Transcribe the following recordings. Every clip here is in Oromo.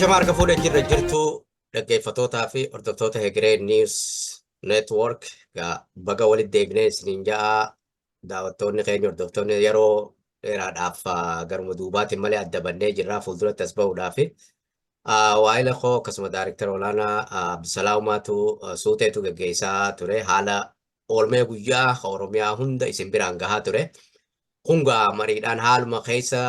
Ashama harka fuudhee jirra jirtu dhaggeeffattootaa fi hordoftoota Hegeree News Network egaa baga walitti deebinee isiniin ja'a. Daawwattoonni keenya, hordoftoonni, yeroo dheeraadhaaf garuma duubaatiin malee adda bannee jirra fuulduratti as bahuudhaaf. Waa'ila koo akkasuma daariktara olaanaa Abdusalaamaatu suuteetu geggeessaa ture, haala oolmee guyyaa Oromiyaa hunda isin biraan gahaa ture. Kun gaa mariidhaan haaluma keessa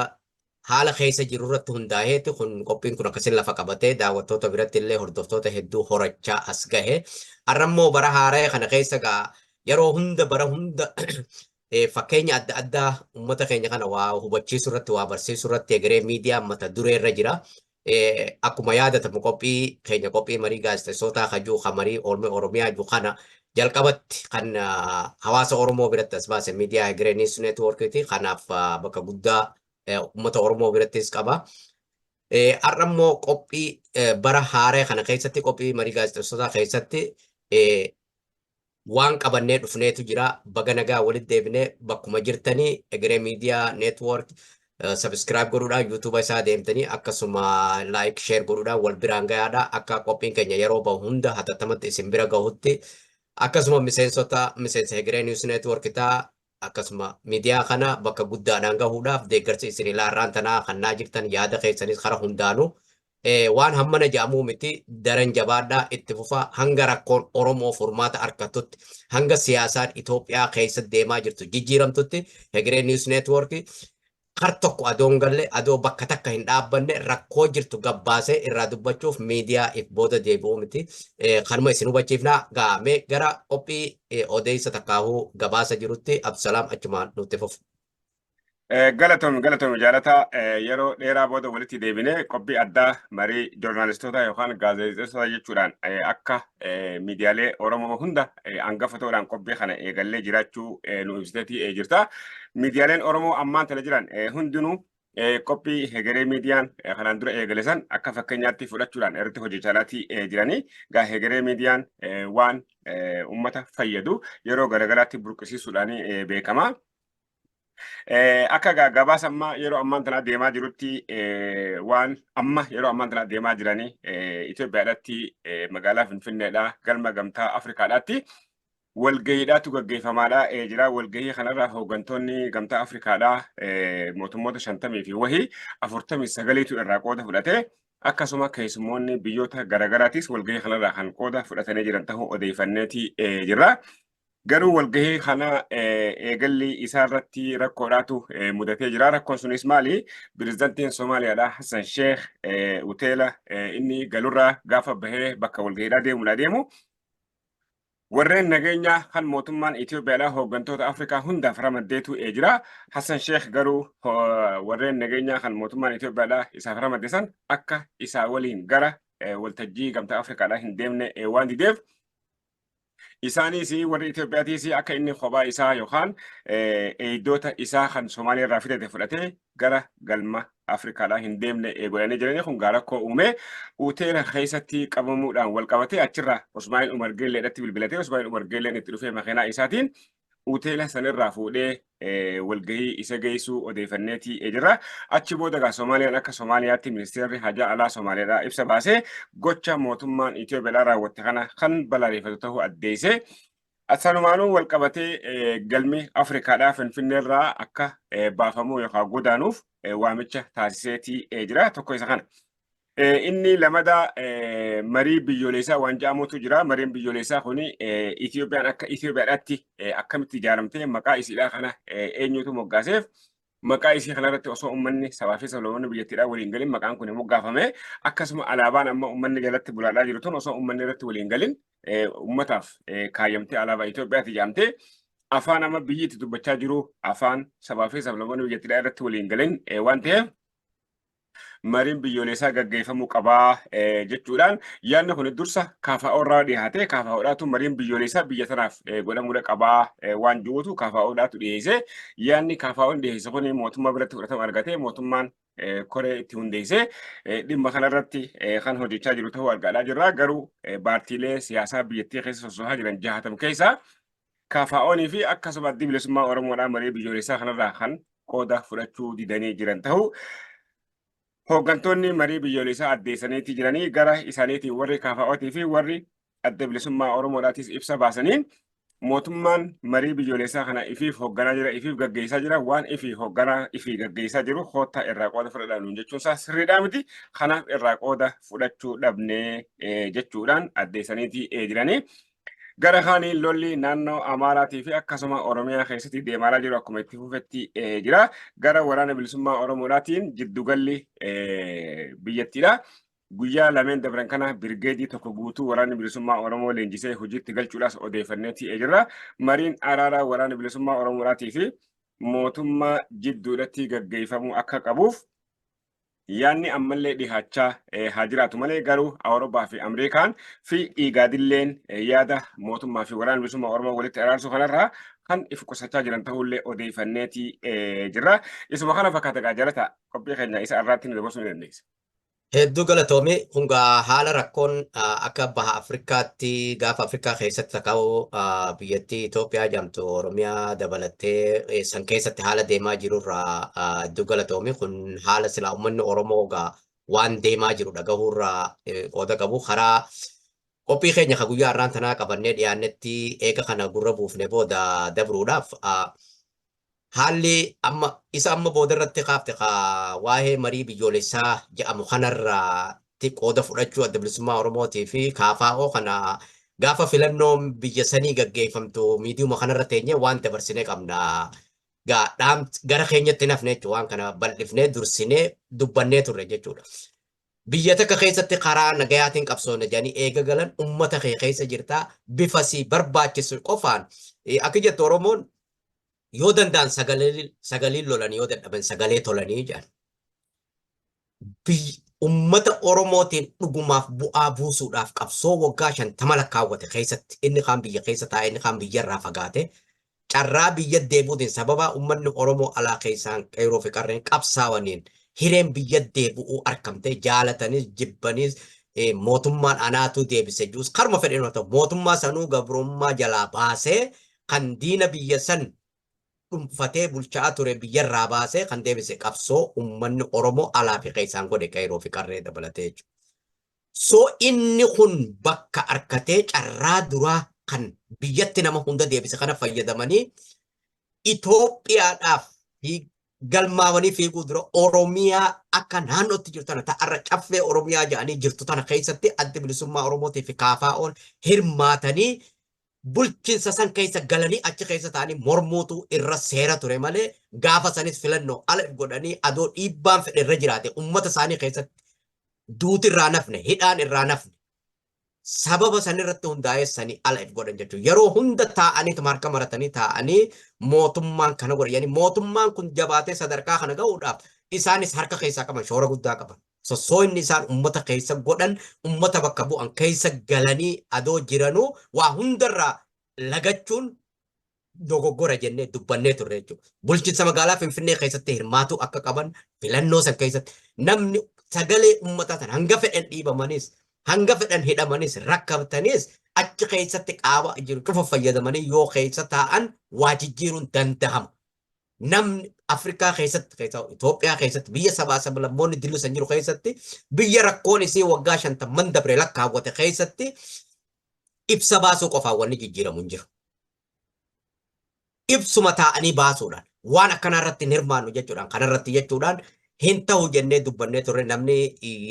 haala keessa jiru irratti hundaa'eeti kun qophiin kun akkasin lafa qabatee daawwattoota biratti illee hordoftoota hedduu horachaa as gahe. Har'a immoo bara haaraa kana keessa gaa yeroo hunda bara hunda fakkeenya adda addaa uummata keenya kana waa hubachiisuu irratti, waa barsiisuu irratti Egeree Miidiyaa mata duree irra jira. Akkuma yaadatamu qophii keenya, qophii marii gaazexeessootaa kajuu kan marii oolmee Oromiyaa jiru kana jalqabatti kan hawaasa Oromoo biratti as baase miidiyaa Egeree News Networkiiti. Kanaaf bakka guddaa uummata Oromoo birattis qaba. Har'a immoo qophii bara haaraa kana keessatti qophii marii gaazexeessootaa keessatti waan qabannee dhufneetu jira. Baga nagaa walitti deebinee. Bakkuma jirtanii Egeree Miidiyaa Network subscribe godhuudhaan, YouTube isaa deemtanii akkasuma like, share godhuudhaan wal biraan gahaadha. Akka qophiin keenya yeroo bahu hunda hatattamatti isin bira gahutti, akkasuma miseensota miseensa Egeree News Network ta'a, akkasuma miidiyaa kana bakka guddaadhaan gahuudhaaf deeggarsi isin ilaarraan tanaa kannaa jirtan, yaada keessanis kara hundaanuu waan hammana jedhamuu miti, daran jabaadhaa itti fufaa. Hanga rakkoon Oromoo furmaata argatutti, hanga siyaasaan Itoophiyaa keessa deemaa jirtu jijjiiramtutti, Hegeree News Network kar tokko adoon galle, adoo bakka takka hin dhaabbanne, rakkoo jirtu gabbaasee irraa dubbachuuf miidiyaa if booda deebi'uu miti. Kanuma isin hubachiifnaa. Gaamee gara qophii odeessa takkaahuu gabaasa jirutti, Abdusalaam, achumaan nutti fufu. Galatoomi, galatoomi jaalataa. Yeroo dheeraa booda walitti deebinee qophii addaa marii joornaalistoota yookaan gaazexeessota jechuudhaan akka miidiyaalee Oromoo hunda hangafa ta'uudhaan qophii kana eegallee jiraachuu nu ibsiteetii jirta. Miidiyaaleen Oromoo ammaan tana jiran hundinuu qophii Hegeree Miidiyaan kanaan dura eegale san akka fakkeenyaatti fudhachuudhaan irratti hojjechaa jiranii. Gaa Hegeree Miidiyaan waan uummata fayyadu yeroo garaagaraatti burqisiisuudhaan beekama. Akka gabaasa amma yeroo ammaan tana deemaa jirutti, waan amma yeroo ammaan tana deemaa jiranii, Itoophiyaadhaatti magaalaa Finfinneedha galma Gamtaa Afrikaadhaatti walgahiidhaatu gaggeeffamaadha jira. Walgahii kanarraa hooggantoonni Gamtaa Afrikaadhaa mootummoota 50 fi wahii 49tu irraa qooda fudhate. Akkasuma keessummoonni biyyoota garaagaraatis walgahii kanarraa kan qooda fudhatanii jiran ta'uu odeeffanneeti jirra. Garuu walgahii kana eegalli isaa irratti rakkoodhaatu mudatee jira. Rakkoon sunis maali? Pirezidantiin Somaaliyaadha Hassan Sheekh hoteela inni galurraa gaafa bahee bakka walgahiidhaa deemuudha deemu. Warreen nageenya kan mootummaan Itoophiyaadha hooggantoota Afrikaa hundaaf ramaddeetu jira. Hassan Sheekh garuu warreen nageenyaa kan mootummaan Itoophiyaadha isaaf ramadde san akka isaa waliin gara waltajjii Gamtaa Afrikaadhaa hin deemne waan dideef, isaanis warri Itoophiyaatiis akka inni kophaa isaa yookaan eegdota isaa kan Somaaliyaa irraa fidate fudhatee gara galma Afrikaadhaa hin deemne godhanii jiranii. Kun gaa rakkoo uume. Hoteela keessatti qabamuudhaan wal qabatee achirraa Usmaa'il Umar Geelleedhatti bilbilatee, Usmaa'il Umar Geelleen itti dhufee makiinaa isaatiin hoteela sanirraa fuudhee walgahii isa geessuu odeeffanneetii jirra. Achi booda gaa Somaaliyaan akka Somaaliyaatti ministeerri hajaa alaa Somaaliyaadhaa ibsa baasee gocha mootummaan Itoophiyaadhaa raawwatte kana kan balaaleffatu ta'uu addeesse. Sanumaanuu wal qabatee galmi Afrikaadhaa Finfinneerraa akka baafamuu yookaan godaanuuf waamicha taasiseetii jira. Tokko isa kana. Inni lamada marii biyyoolessaa waan jedhamutu jira. Mariin biyyoolessaa kun Itoophiyaan akka Itoophiyaadhaatti akkamitti ijaaramtee, maqaa isiidhaa kana eenyutu moggaaseef, maqaa isii kanarratti osoo uummanni sabaa fi sablammoonni biyyattiidhaa waliin galin maqaan kun moggaafame, akkasuma alaabaan amma uummanni jalatti bulaadhaa jiru tun osoo uummanni irratti waliin galin uummataaf kaayyamtee alaabaa Itoophiyaatti jedhamtee, afaan amma biyyi itti dubbachaa jiru afaan sabaa fi sablammoonni biyyattiidhaa irratti waliin galin waan ta'eef mariin biyyoolessaa gaggeeffamuu qabaa jechuudhaan yaadni kun dursa KFO irraa dhiyaate. KFOdhaatu mariin biyyoolessaa biyya tanaaf godhamuudha qabaa waan jiruutu KFOdhaatu dhiyeesse. Yaadni KFOn dhiyeesse kun mootummaa biratti fudhatama argate. Mootummaan koree itti hundeesse dhimma kanarratti kan hojjechaa jiru ta'uu argaa jirra. Garuu paartiilee siyaasaa biyyattii keessa sosohaa jiran 60 keessaa KFOnii fi akkasuma Addi Bilisummaa Oromoodhaa marii biyyoolessaa kanarraa kan qooda fudhachuu didanii jiran ta'uu. Hooggantoonni marii biyyoolessaa addeessaniiti jiranii. Gara isaaniitiin warri KFO'tii fi warri Adda Bilisummaa Oromoodhaatis ibsa baasaniin, mootummaan marii biyyoolessaa kana ifiif hoogganaa jira, ifiif gaggeessaa jira, waan ifii hoogganaa ifii gaggeessaa jiru koottaa irraa qooda fudhadhaa nuun jechuun isaa sirriidhaa miti, kanaaf irraa qooda fudhachuu dhabnee jechuudhaan addeessaniiti jiranii. Gara kaaniin lolli naannoo Amaaraatii fi akkasuma Oromiyaa keessatti deemaa jiru akkuma itti fufetti jira. Gara Waraana Bilisummaa Oromoodhaatiin jiddugalli biyyattiidha. Guyyaa lameen dabran kana birgeedii tokko guutuu Waraanni Bilisummaa Oromoo leenjisee hojiitti galchuudhaas odeeffanneetii jirra. Mariin araaraa Waraana Bilisummaa Oromoodhaatii fi mootummaa jidduudhatti gaggeeffamuu akka qabuuf yaadni ammallee dhihaachaa haa jiraatu malee, garuu Awurooppaa fi Ameerikaan fi Igaadilleen yaada mootummaa fi Waraana Bilisummaa Oromoo walitti araarsuu kanarraa kan if qusachaa jiran ta'ullee odeeffanneetii jirra. Isuma kana fakkaata gaa jalata, qophii keenya isa irraatti nu dabarsuu ni dandeessa. Hedduu galatoomi. Kun gaa haala rakkoon akka baha Afrikaatti, gaafa Afrikaa keessatti taka'u biyyattii Itoophiyaa jedhamtu Oromiyaa dabalattee san keessatti haala deemaa jirurraa hedduu galatoomi. Kun haala silaa uummanni Oromoo gaa waan deemaa jiru dhagahuurraa qooda qabu. Karaa qophii keenya ka guyyaa har'aan tanaa qabannee dhiyaannetti eega kana gurra buufne booda dabruudhaaf, haalli amma isa amma booda irratti kaafte ka waa'ee marii biyyoolessaa jedhamu kanarratti qooda fudhachuu Adda Bilisummaa Oromootii fi KFO kana, gaafa filannoon biyya sanii gaggeeffamtu miidiyuma kanarra teenyee waan dabarsine qabna. Gaa dhaam gara keenyatti nafne jechuudha, waan kana bal'ifnee dursinee dubbannee turre jechuudha. Biyya takka keessatti karaa nagayaatiin qabsoona jedhanii eega galan, ummata kee keessa jirtaa, bifa si barbaachisu qofaan, akka jettu Oromoon yoo danda'an sagaliin lolanii, yoo dadhaban sagalee tolanii jedhan. Ummata Oromootiin dhugumaaf bu'aa buusuudhaaf qabsoo waggaa 50 lakkaawwate keessatti inni kaan biyya keessa taa'e, inni kaan biyyarraa fagaate, carraa biyya deebi'uutiin sababa ummanni Oromoo alaa keessaan qeerroo fi qarreen qabsaawaniin hireen biyya deebi'uu argamte, jaalatanis jibbanis, mootummaan anaatu deebise jiruus, karuma fedheen haa ta'u, mootummaa sanuu gabrummaa jalaa baasee, kan diina biyya san dhuunfatee bulchaa ture biyyarraa baasee kan deebise qabsoo ummanni Oromoo alaa fi keessaan godhe, qeerroo fi qarree dabalatee jechuudha. So inni kun bakka arkatee carraa duraa kan biyyatti nama hunda deebise kana fayyadamanii Itoophiyaadhaaf galmaawanii fiiguu dura, Oromiyaa akka naannootti jirtu tana, ta'arra Caffee Oromiyaa jedhanii jirtu tana keessatti Addi Bilisummaa Oromootii fi KFO'n hirmaatanii bulchiinsa san keessa galanii achi keessa ta'anii mormuutu irra seera ture malee, gaafa sanis filannoo ala godhanii, adoo dhiibbaan fedhe irra jiraate, ummata isaanii keessatti duuti irraa nafne, hidhaan irraa nafne, sababa san irratti hundaa'ee sanii ala if godhan jechuudha. Yeroo hunda taa'aniituma harka maratanii taa'anii mootummaan kana godhe. Yani mootummaan kun jabaatee sadarkaa kana ga'uudhaaf isaanis harka keessaa qaban, shoora guddaa qaban. Sossoo inni isaan ummata keessa godhan, ummata bakka bu'an keessa galanii adoo jiranuu waa hundarraa lagachuun dogoggora jennee dubbannee turre jechuudha. Bulchiinsa magaalaa Finfinnee keessatti hirmaatuu akka qaban, filannoo san keessatti namni sagalee uummataa san hanga fedhan dhiibamanis, hanga fedhan hidhamanis, rakkatanis, achi keessatti qaama jiru cufa fayyadamanii yoo keessa taa'an waa jijjiiruun danda'ama. Namni Afrikaa keessatti, keessa Itoophiyaa keessatti, biyya sabaa sablammoonni dillu san jiru keessatti, biyya rakkoon isii waggaa 50n dabre lakkaawwate keessatti ibsa baasuu qofaan wanni jijjiiramu hin jiru. Ibsuma taa'anii baasuudhaan, waan akkanaa irratti hin hirmaannu jechuudhaan, kanarratti jechuudhaan hin ta'u jennee dubbannee turre. Namni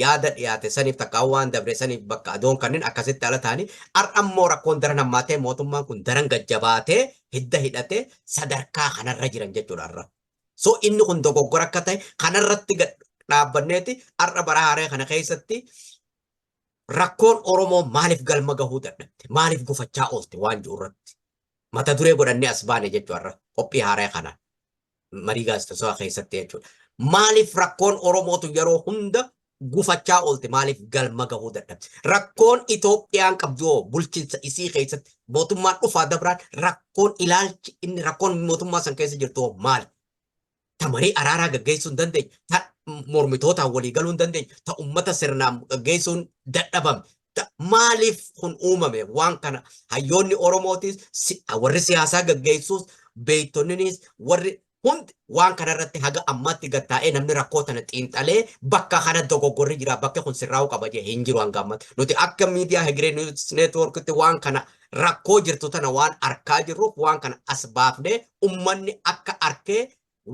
yaada dhiyaate saniif takka waan dabre saniif bakka adoon kanneen akkasitti ala ta'anii, har'a immoo rakkoon daran hammaatee, mootummaan kun daran gajjabaatee hidda hidhatee sadarkaa kanarra jiran jechuudha har'a. So inni kun dogoggora akka ta'e kanarratti dhaabbanneeti har'a bara haaraa kana keessatti rakkoon Oromoo maaliif galma gahuu dadhabde, maaliif gufachaa oolte waan jiru irratti mata duree godhannee as baane jechuudha har'a qophii haaraa kana marii gaazexeessaa keessatti jechuudha. Maaliif rakkoon Oromootu yeroo hunda gufachaa oolte, maaliif galma gahuu dadhabde? Rakkoon Itoophiyaan qabdu hoo, bulchiinsa isii keessatti mootummaan dhufaa dabraan rakkoon ilaalchi inni rakkoon mootummaa san keessa jirtu hoo maali? Ta marii araaraa gaggeessuu hin dandeenye, ta mormitootaan walii galuu hin dandeenye, ta ummata sirnaan gaggeessuun dadhabame. Maaliif kun uumame? Waan kana hayyoonni Oromootis, warri siyaasaa gaggeessuus, beektonninis, warri Hundi waan kanarratti haga ammaatti gad taa'ee namni rakkoo tana xiinxalee bakka kana dogoggorri jira, bakki kun sirraa'uu qaba jee hin jiru hanga ammaatti. Nuti akka miidiyaa Hegeree News Networkitti waan kana, rakkoo jirtu tana waan arkaa jirruuf, waan kana as baafnee ummanni akka arkee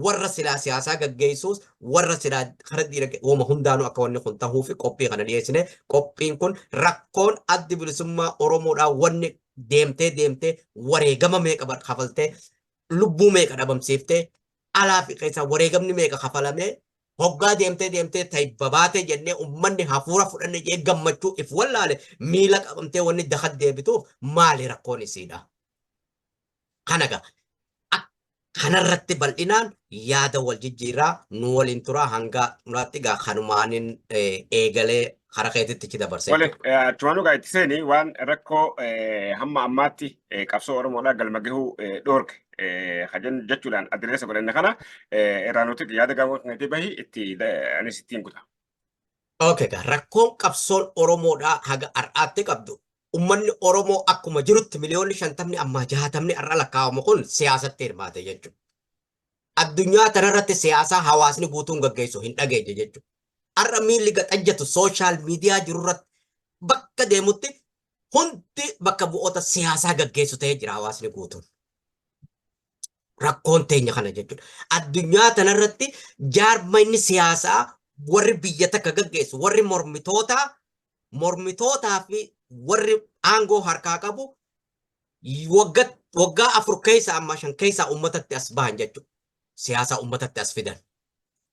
warra silaa siyaasaa gaggeessuus, warra silaa kara diinagdee wooma hundaanuu akka wanni kun tahuu fi qophii kana dhiyeessine. Qophiin kun rakkoon Addi Bilisummaa Oromoodhaa wanni deemtee deemtee wareegama meeqa kafaltee, lubbuu meeqa dhabamsiiftee, alaa fi keessaa wareegamni meeqa kafalamee, hoggaa deemtee deemtee tayibba baatee jennee ummanni hafuura fudhanne jee gammachuu if wallaale miila qabamtee wanni dakat deebituuf maali rakkoon isiidha? Kana gaa kanarratti bal'inaan yaada wal jijjiirraa nu waliin turaa hanga xumuraatti. Gaa kanumaanin eegalee kara keetitti ichi dabarsee. Wale achumaanuu gaa itti seeni, waan rakkoo hamma ammaatti qabsoo Oromoodhaa galma gahuu dhoorke kajan jechuudhaan adireessa godhanne kana irraa nuti yaada gamoo kan itti bahi itti anis ittiin kuta. Okay, gaa rakkoon qabsoon Oromoodhaa haga har'aatti qabdu, ummanni Oromoo akkuma jirutti miliyoonni 50 ammaa 60 har'a lakkaa'amu kun siyaasatti hirmaate jechuudha. Addunyaa tanarratti siyaasaa hawaasni guutuun gaggeessu hin dhageenye jechuudha. Har'a miilli gaxajjatu social media jirurratti bakka deemutti hundi bakka bu'oota siyaasaa gaggeessu ta'ee jira hawaasni guutuun. Rakkoon teenya kana jechuudha. Addunyaa tanarratti jaarmanni siyaasaa warri biyya takka gaggeessu, warri mormitootaa, mormitootaa fi warri aangoo harkaa qabu waggaa 4 keessa amma 5 keessaa uummatatti as bahan jechuudha. Siyaasa uummatatti as fidan.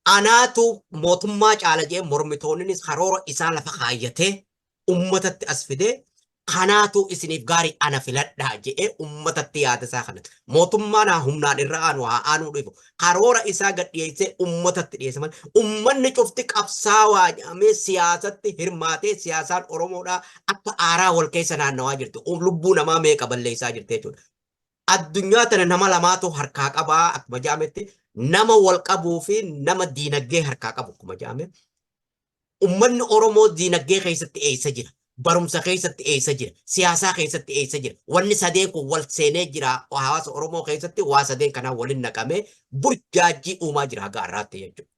Anaatu mootummaa caala jee mormitoonnis karoora isaa lafa kaayyatee uummatatti as fidee, kanaatu isiniif gaarii, ana filadhaa jedhee uummatatti yaada isaa kanatti. Mootummaan haa humnaan irra aanu, haa aanuu dhiibu. Karoora isaa gad dhiyeessee uummatatti dhiyeesse malee uummanni cufti qabsaawaa jedhamee siyaasatti hirmaatee siyaasaan Oromoodhaa akka aaraa wal keessa naannawaa jirti. Lubbuu namaa meeqa balleessaa jirti jechuudha. Addunyaa tana nama lamaatu harkaa qabaa akkuma jedhametti, nama wal qabuu fi nama diinagdee harkaa qabu akkuma jedhame. Ummanni Oromoo diinagdee keessatti eessa jira? Barumsa keessatti eessa jira? Siyaasaa keessatti eessa jira? Wanni sadeen kun wal seenee jira. Hawaasa Oromoo keessatti waa sadeen kanaa waliin naqamee burjaajii uumaa jira haga har'aatti jechuudha.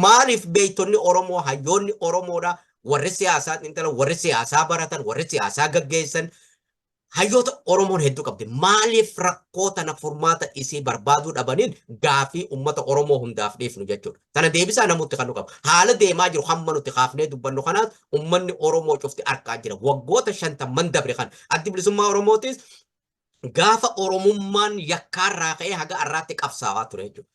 Maaliif beektonni Oromoo, hayyoonni Oromoodha, warri siyaasaa xiinxalan, warri siyaasaa baratan, warri siyaasaa gaggeessan, hayyoota Oromoon hedduu qabdi. Maaliif rakkoo tana furmaata isii barbaaduu dhabaniin gaafii uummata Oromoo hundaaf dhiifnu jechuudha. Tana deebisaa namutti kan nu qabu. Haala deemaa jiru hamma nuti kaafnee dubbannu kanaas uummanni Oromoo cufti arkaa jira. Waggoota 50n dabre kan Addi Bilisummaa Oromootis gaafa Oromummaan yakkaarraa ka'ee haga har'aatti qabsaa'aa ture jechuudha.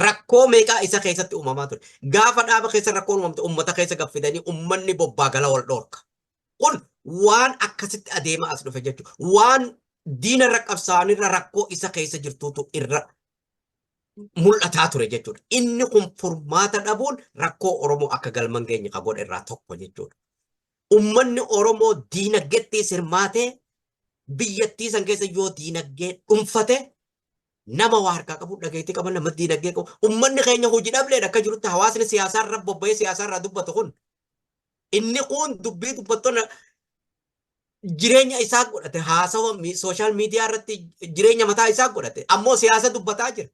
Rakkoo meeqaa isa keessatti uumamaa ture. Gaafa dhaaba keessa rakkoon uumamte uummata keessa gaffidanii uummanni bobbaa gala wal dhoorka. Kun waan akkasitti adeemaa as dhufe jechuudha. Waan diina irra qabsaa'anirra rakkoo isa keessa jirtuutu irra mul'ataa ture jechuudha. Inni kun furmaata dhabuun rakkoo Oromoo akka galma hin geenye ka godhe irraa tokko jechuudha. Uummanni Oromoo diinagdeetti hirmaatee biyyattii san keessa yoo diinagdee dhuunfate, nama waa harkaa qabu, dhageettii qaban, nama diinagdee qabu, uummanni keenya hojii dhableedha akka jirutti hawaasni siyaasaa irra bobba'ee siyaasaa irraa dubbatu kun, inni kun dubbii dubbattoonni jireenya isaa godhate, haasawa social media irratti jireenya mataa isaa godhate, ammoo siyaasa dubbataa jira.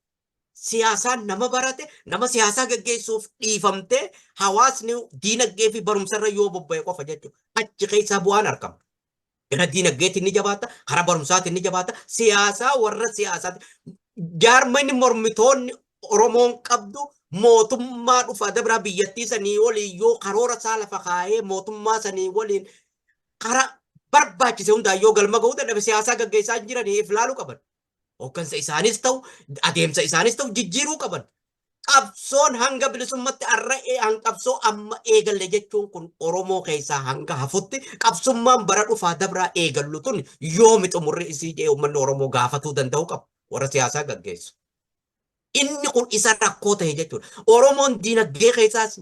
Siyaasaan nama barate, nama siyaasaa gaggeessuuf dhiifamtee hawaasni diinagdee fi barumsarra yoo bobba'e qofa jechuudha. Achi keessaa bu'aan argama. Gara diinagdeetiin ni jabaata, karaa barumsaatiin ni jabaata, siyaasaa warra siyaasaati. Jaarmanni mormitoonni Oromoon qabdu mootummaa dhufa dabraa biyyattii sanii waliin yoo karoora isaa lafa kaayee mootummaa sanii waliin karaa barbaachise hundaan yoo galma ga'uu dadhabe, siyaasaa gaggeessaa hin jiranii if laaluu qaban. Hooggansa isaanis ta'u, adeemsa isaanis ta'u jijjiiruu qaban. Qabsoon hanga bilisummatti har'a qabsoo amma eegalle jechuun kun Oromoo keessaa hanga hafutti qabsummaan bara dhufaa dabraa eegallu tun yoomi xumurri isii jee uummanni Oromoo gaafatuu danda'u qaba warra siyaasaa gaggeessu. Inni kun isa rakkoo ta'e jechuudha. Oromoon diinagdee keessaas,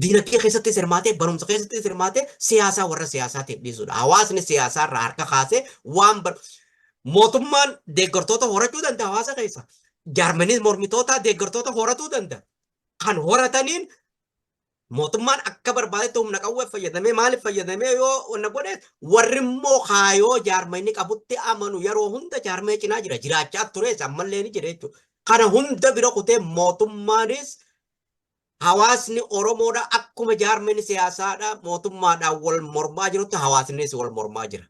diinagdee keessattis hirmaatee, barumsa keessattis hirmaatee, siyaasaa warra siyaasaatiif dhiisudha. Hawaasni siyaasaa irraa harka kaasee waan mootummaan deeggartoota horachuu danda'a hawaasa keessa. Jaarmaniin mormitoota deeggartoota horatuu danda'a. Kan horataniin mootummaan akka barbaadetti humna qawwee fayyadamee, maaliif fayyadamee yoo wanna godhe, warri immoo kaayoo jaarmanni qabutti amanu yeroo hunda jaarmee cinaa jira, jiraachaa tures, ammallee ni jira jechuudha. Kana hunda bira kutee mootummaanis hawaasni Oromoodha akkuma jaarmeen siyaasaadha mootummaadhaan wal mormaa jirutti hawaasnis wal mormaa jira.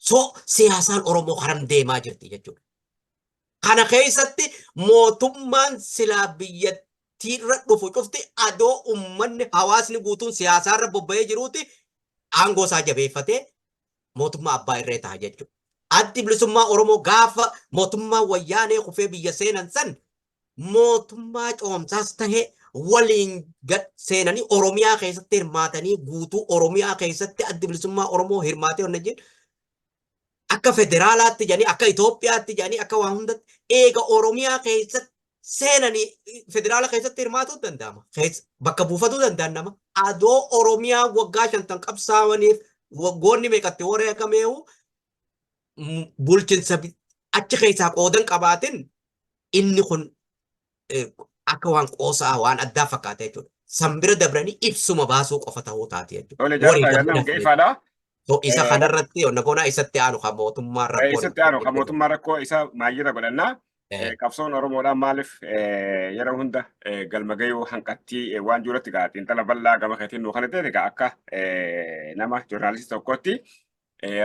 So siyaasaan Oromoo karam deemaa jirti jechuudha. Kana keessatti mootummaan silaa biyyattiirra dhufu cufti adoo uummanni hawaasni guutuun siyaasaarra bobba'ee jiruuti aangoo isaa jabeeffatee mootummaa abbaa irree ta'a jechuudha. Addi Bilisummaa Oromoo gaafa mootummaa Wayyaanee kufee biyya seenan san mootummaa coomsaas tahe waliin gad seenanii Oromiyaa keessatti hirmaatanii, guutuu Oromiyaa keessatti Addi Bilisummaa Oromoo hirmaatee honna jedhu akka federaalaatti jedhanii, akka Itoophiyaatti jedhanii, akka waa hundatti eega Oromiyaa keessatti seenanii federaala keessatti hirmaatuu danda'ama. Bakka buufatuu danda'an nama. Adoo Oromiyaa waggaa 50 qabsaa'aniif waggoonni meeqatti wareegameehu bulchinsa achi keessaa qoodan qabaatin, inni kun akka waan qoosaa waan addaa fakkaata jechuudha. San bira dabranii ibsuma baasuu qofa ta'uu taati jechuudha. Tole jaarsaa gannam geeffaadha. So isa kanarratti nagoonaa isatti aanu kan mootummaan rakkoo. Isatti aanu kan mootummaan rakkoo isa maayyira godhannaa. Qabsoon Oromoodhaan maaliif yeroo hunda galma gahuu hanqattii waan jirutti gaa xiinxala bal'aa gama keetiin nuu kana ta'e egaa akka nama joornaalistii tokkootti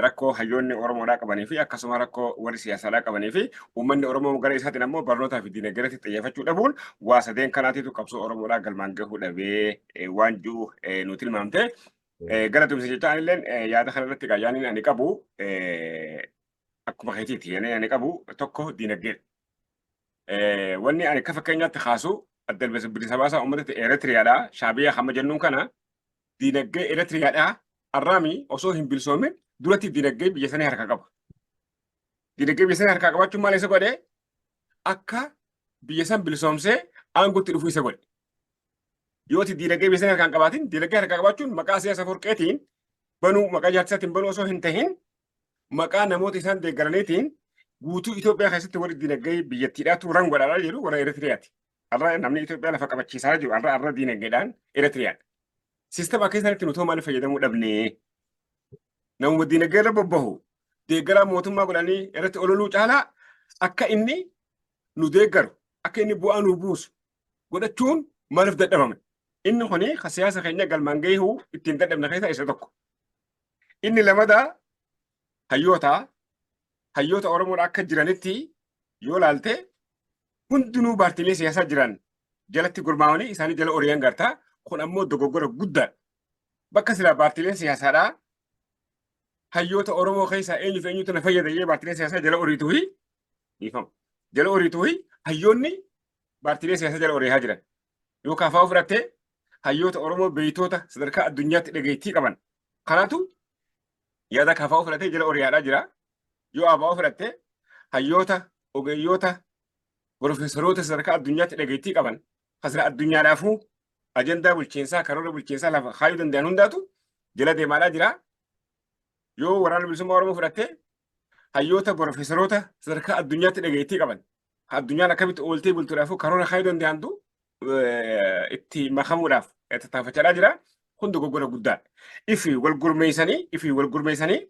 rakkoo hayyoonni Oromoodhaa qabanii fi akkasuma rakkoo warri siyaasaadhaa qabanii fi uummanni Oromoo gara isaatiin ammoo barnootaa fi diinagdeetti xiyyeeffachuu dhabuun waa sadeen kanaatiitu qabsoo Oromoodhaa galmaan gahuu dhabee waan jiru nu tilmaamte. Gara tumsa jecha anilleen yaada kanarratti egaa yaadni ani qabu akkuma keetiiti, yaadni ani qabu tokko diinagdeedha. Wanni ani akka fakkeenyaatti kaasu adda bilisa baasaa uummata Eritiriyaadhaa Shaabiyaa hamma jennuun kana diinagdee Eritiriyaadhaa arraami osoo hin bilisoomin duratti diinagdee biyya sanii harkaa qaba. Diinagdee biyya sanii harkaa qabaachuun maal isa godhe? Akka biyya san bilisoomsee aangootti dhufuu isa godhe. Yoo ati diinagdee biyya sanii harkaa hin qabaatin, diinagdee harkaa qabaachuun maqaa siyaasa forqeetiin banuu, maqaa jaarsaatiin banuu osoo hin tahin, maqaa namoota isaan deeggaraniitiin guutuu Itoophiyaa keessatti warri diinagdee biyyattiidhaatu ran godhaadhaa jiru warra Eritiriyaati. Har'a namni Itoophiyaa lafa qabachiisaa jiru har'a diinagdeedhaan Eritiriyaadha. Siistama akka isaanitti nuti maaliif fayyadamuu dhabnee? Namuma diinagdee irra bobbahu deeggaraa mootummaa godhanii irratti ololuu caalaa akka inni nu deeggaru, akka inni bu'aa nu buusu godhachuun maaliif dadhabame? Inni kuni ka siyaasa keenya galmaan gahuu ittiin dadhabne keessaa isa tokko. Inni lamadaa hayyoota Oromoodha akka jiranitti yoo laalte hundinuu paartiilee siyaasaa jiran jalatti gurmaa'anii isaanii jala ori'an gartaa, kun ammoo dogoggora guddaadha. Bakka silaa paartiileen siyaasaadhaa hayyoota Oromoo keessaa eenyuuf eenyutu na fayyada jee paartiileen siyaasaa jala oriituhi dhiifama. Jala oriituhi hayyoonni paartiilee siyaasaa jala ori'aa jiran. Yoo kaafaa fudhattee hayyoota Oromoo beeytoota sadarkaa addunyaatti dhageettii qaban kanaatu yaada kaafaa fudhatee jala ori'aadhaa jira. Yoo ABO fudhattee hayyoota, ogeeyyoota, profeesaroota sadarkaa addunyaatti dhageettii qaban kasira addunyaadhaafuu ajandaa bulchiinsaa, karoora bulchiinsaa lafa kaayuu danda'an hundaatu jala deemaadhaa jira. Yoo Waraana Bilisummaa Oromoo fudhattee hayyoota, profeesaroota sadarkaa addunyaatti dhageettii qaban addunyaan akkamitti ooltee bultuudhaafuu karoora kaayuu danda'antu itti makamuudhaaf tattaafachaa jira. Kun dogoggora guddaadha. Ifi wal gurmeessanii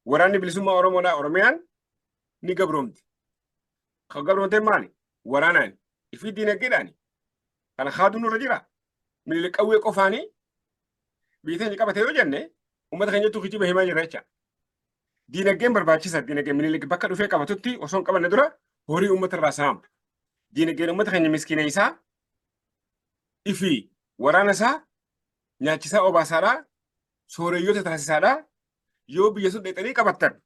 Waraanni Bilisummaa Oromoodhaa Oromiyaan ni gabroomti. Kan gabroomte maali? Waraanaan. Ifi diinagdeedhaani. Kana kaaduun nurra jira. Minilik qawwee qofaanii biyya teenya qabate yoo jenne uummata keenyattu kijiba himaa jira jecha. Diinagdeen barbaachisa. Diinagdeen Minilik bakka dhufee qabatutti osoo hin qabanne dura horii uummata irraa saama. Diinagdeen uummata keenya miskiina isaa ifi waraana isaa nyaachisaa obaasaadhaa sooreyyoota taasisaadhaa, yoo biyya sun dheexanii qabattan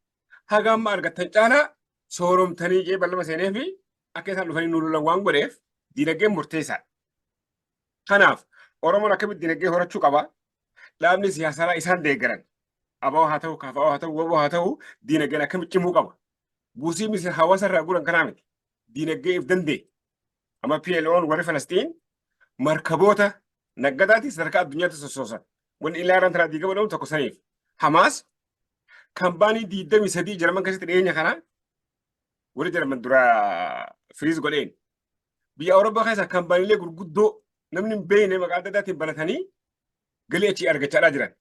haga amma argattan caalaa sooromtanii jee bal'ama seenee fi akka isaan dhufanii nu lolan waan godheef diinagdeen murteessaadha. Kanaaf Oromoon akkamitti diinagdee horachuu qaba? Dhaabni siyaasaa isaan deeggaran ABO haa ta'u, KFO haa ta'u, WBO haa ta'u, diinagdeen akkamitti cimuu qaba? Buusii misi hawaasa irraa guuran kanaa miti. Diinagdee if danda'e. Amma PLO'n warri Falastiin markaboota naggadaatiin sadarkaa addunyaatti sossoosan. Wanni ilaalan tanaa diigama dhabuun tokko saniif. Hamaas kambaanii 23 Jarman keessatti dhiyeenya kana warri Jarman dura freeze godheen. Biyya Awurooppaa keessa kambaaniilee gurguddoo namni hin beekne maqaa adda addaatiin banatanii galii achii argachaadhaa jiran.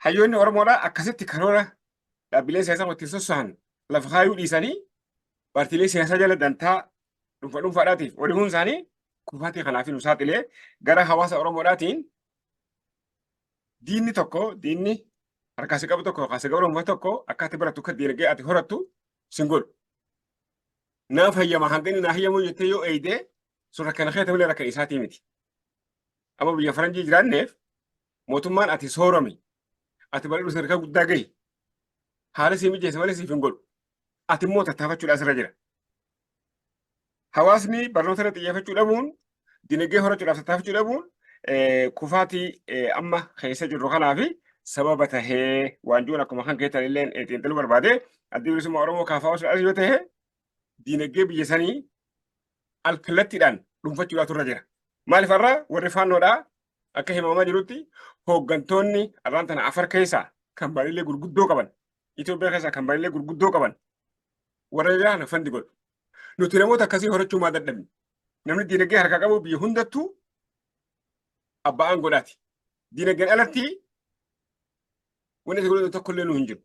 Hayyoonni Oromoodhaa akkasitti karoora dhaabbileen siyaasaa ittiin sosso'an lafa kaayuu dhiisanii Paartiilee siyaasaa jala dantaa dhuunfa dhuunfaadhaatiif olihuun isaanii kufaatii kanaaf nu saaxilee. Gara hawaasa Oromoodhaatiin diinni tokko, diinni harkaa si qabu tokko yookaan si gabroonfatu tokko, akka ati barattu, akka diinagdee ati horattu sin godhu. Naaf hayyama, hanga inni naa hayyamu jettee yoo eeyde, sun rakkina keeta malee rakkina isaatii miti. Amma biyya faranjii jiraanneef mootummaan ati soorami, ati bareedu, sadarkaa guddaa gahi, haala sii mijeessa malee siif hin godhu. Ati immoo tattaafachuudhaan sirra jira. Hawaasni barnoota irra xiyyeeffachuu dhabuun, dinagdee horachuudhaaf tattaafachuu dhabuun kufaatii amma keessa jirru kanaaf sababa tahee waan jiruun akkuma kan keessan illee xiinxaluu barbaade. Addi Bilisummaa Oromoo KFO as yoo tahe dinagdee biyya sanii alkallattiidhaan dhuunfachuudhaatu irra jira. Maaliif har'a warri faannoodhaa akka himamaa jirutti hooggantoonni har'aan tana Afar keessaa kan baay'ee gurguddoo qaban, Itoophiyaa keessaa kan baay'ee gurguddoo qaban warra jiran fund godhu. Nuti namoota akkasii horachuu maa dadhabne? Namni diinagdee harkaa qabu biyya hundattuu abbaa aangoodhaati. Diinagdeen alatti wanti ati godhatu tokkollee nu hin jiru.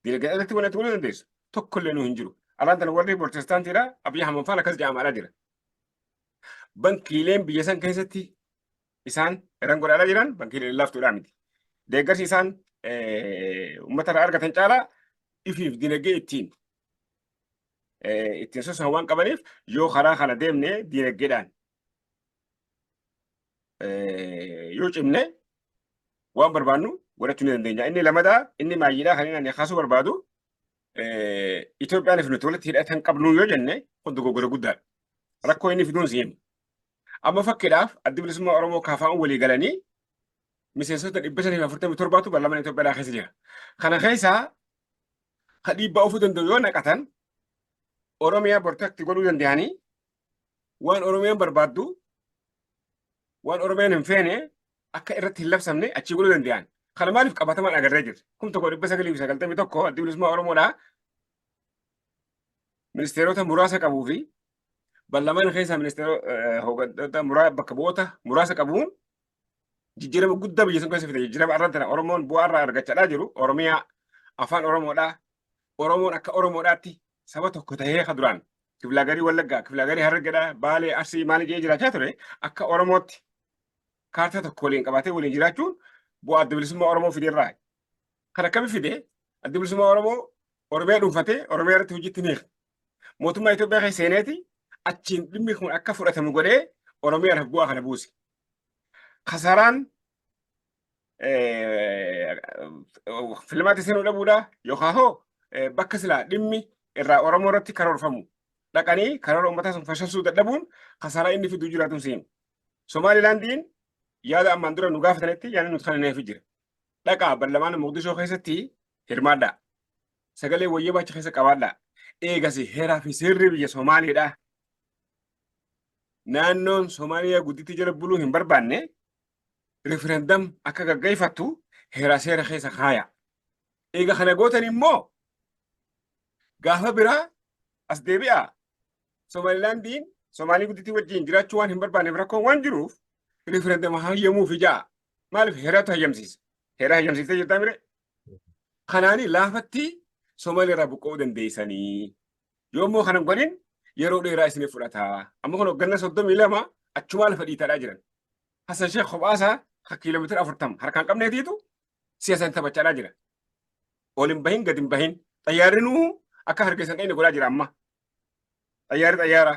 Diinagdeen alatti wanti ati godhuu dandeessu tokkollee nu hin jiru. Alaan tana warri Protestaantiidha, Abiyyi Ahmad faan akkas jedhamaadhaa jira. Bankiileen biyya san keessatti isaan run godhaadhaa jiran bankiileen laaftuudhaa miti. Deeggarsi isaan uummata irraa argatan caalaa ifiif diinagdee ittiin soso'an waan qabaniif, yoo karaa kana deemne, diinagdeedhaan yoo cimne, waan barbaannu godhachuu ni dandeenya. Inni lamadaa, inni maayyiidhaa kan inni ani kaasuu barbaadu, Itoophiyaan fi nuti walitti hidhatan qabnu yoo jenne, kun dogoggora guddaadha. Rakkoo inni fiduun si hima. Amma fakkiidhaaf Addi Bilisummaa Oromoo KFO'n walii galanii miseensota 547tu baarlaamaa Itoophiyaa keessa jira. Kana keessaa ka dhiibbaa oofuu danda'u yoo naqatan, Oromiyaa protect godhuu danda'anii, waan Oromiyaan barbaaddu, waan Oromiyaan hin feene akka irratti hin labsamne achii godhuu danda'an. Kana maaliif qabatamaan agarree jirra. 1991 Addi Bilisummaa Oromoodhaa ministeerota muraasa qabuu fi baarlaamaan keessaa ministeerota hooggantoota bakka bu'oota muraasa qabuun jijjiirama guddaa biyya sun keessa fide. Jijjiirama arra tana Oromoon bu'aa irraa argachaa jiru, Oromiyaa, afaan Oromoodhaa, Oromoon akka Oromoodhaatti saba tokko tahee, ka duraan kifilaagarii Wallaggaa, kifilaagarii Harargeedhaa, Baalee, Arsii maali jedhee jiraachaa ture, akka Oromootti kaartaa tokko waliin qabaatee waliin jiraachuun bu'aa Adda Bilisummaa Oromoo fideerraa. Kan akkami fide? Adda Bilisummaa Oromoo Oromiyaa dhuunfatee Oromiyaa irratti hojiitti ni hiika. Mootummaa Itoophiyaa keessa seeneeti achiin dhimmi kun akka fudhatamu godhee Oromiyaadhaaf bu'aa kana buuse. Kasaraan filmaatti seenuu dhabuudha yookaan hoo bakka silaa dhimmi irraa Oromoo irratti karoorfamu dhaqanii karoora uummataa sun fashalsuu dadhabuun kasaraa inni fiduu jiraatu seenu. Somaalilaandiin yaada ammaan dura nu gaafatanitti yaadni nuti kennineefi jira. Dhaqaa baarlamaan Moqdishoo keessatti hirmaadhaa. Sagalee wayyabaa achi keessa qabaadhaa. Eegasi heeraa fi seerri biyya Somaaliidha. Naannoon Somaaliyaa gudditti jala buluu hin barbaanne referendum akka gaggeeffattu heeraa seera keessa kaaya. Eega kana gootan immoo gaafa biraa as deebi'aa. Somaalilaandiin Somaalii gudditti wajjin jiraachuu waan hin barbaanneef, rakkoon waan jiruuf, referendum hayyamuuf ijaa. Maaliif? Heeratu hayyamsiisa. Heera hayyamsiiftee jirtaa mire? Kanaani laafatti Somaalii irraa buqqa'uu dandeessanii. Yoo immoo kana hin godhin yeroo dheeraa isiniif fudhata. Amma kun hogganna 32 achumaa lafa dhiitaadhaa jiran. Hassan Sheekh kophaasaa ka kiiloomeetira 40 harkaan qabneetiitu siyaasaan taphachaadhaa jira. Ol hin bahin, gad hin bahin. Xayyaarri nuu akka hargeysan dhayne godhaa jira amma. Xayyaarri xayyaara.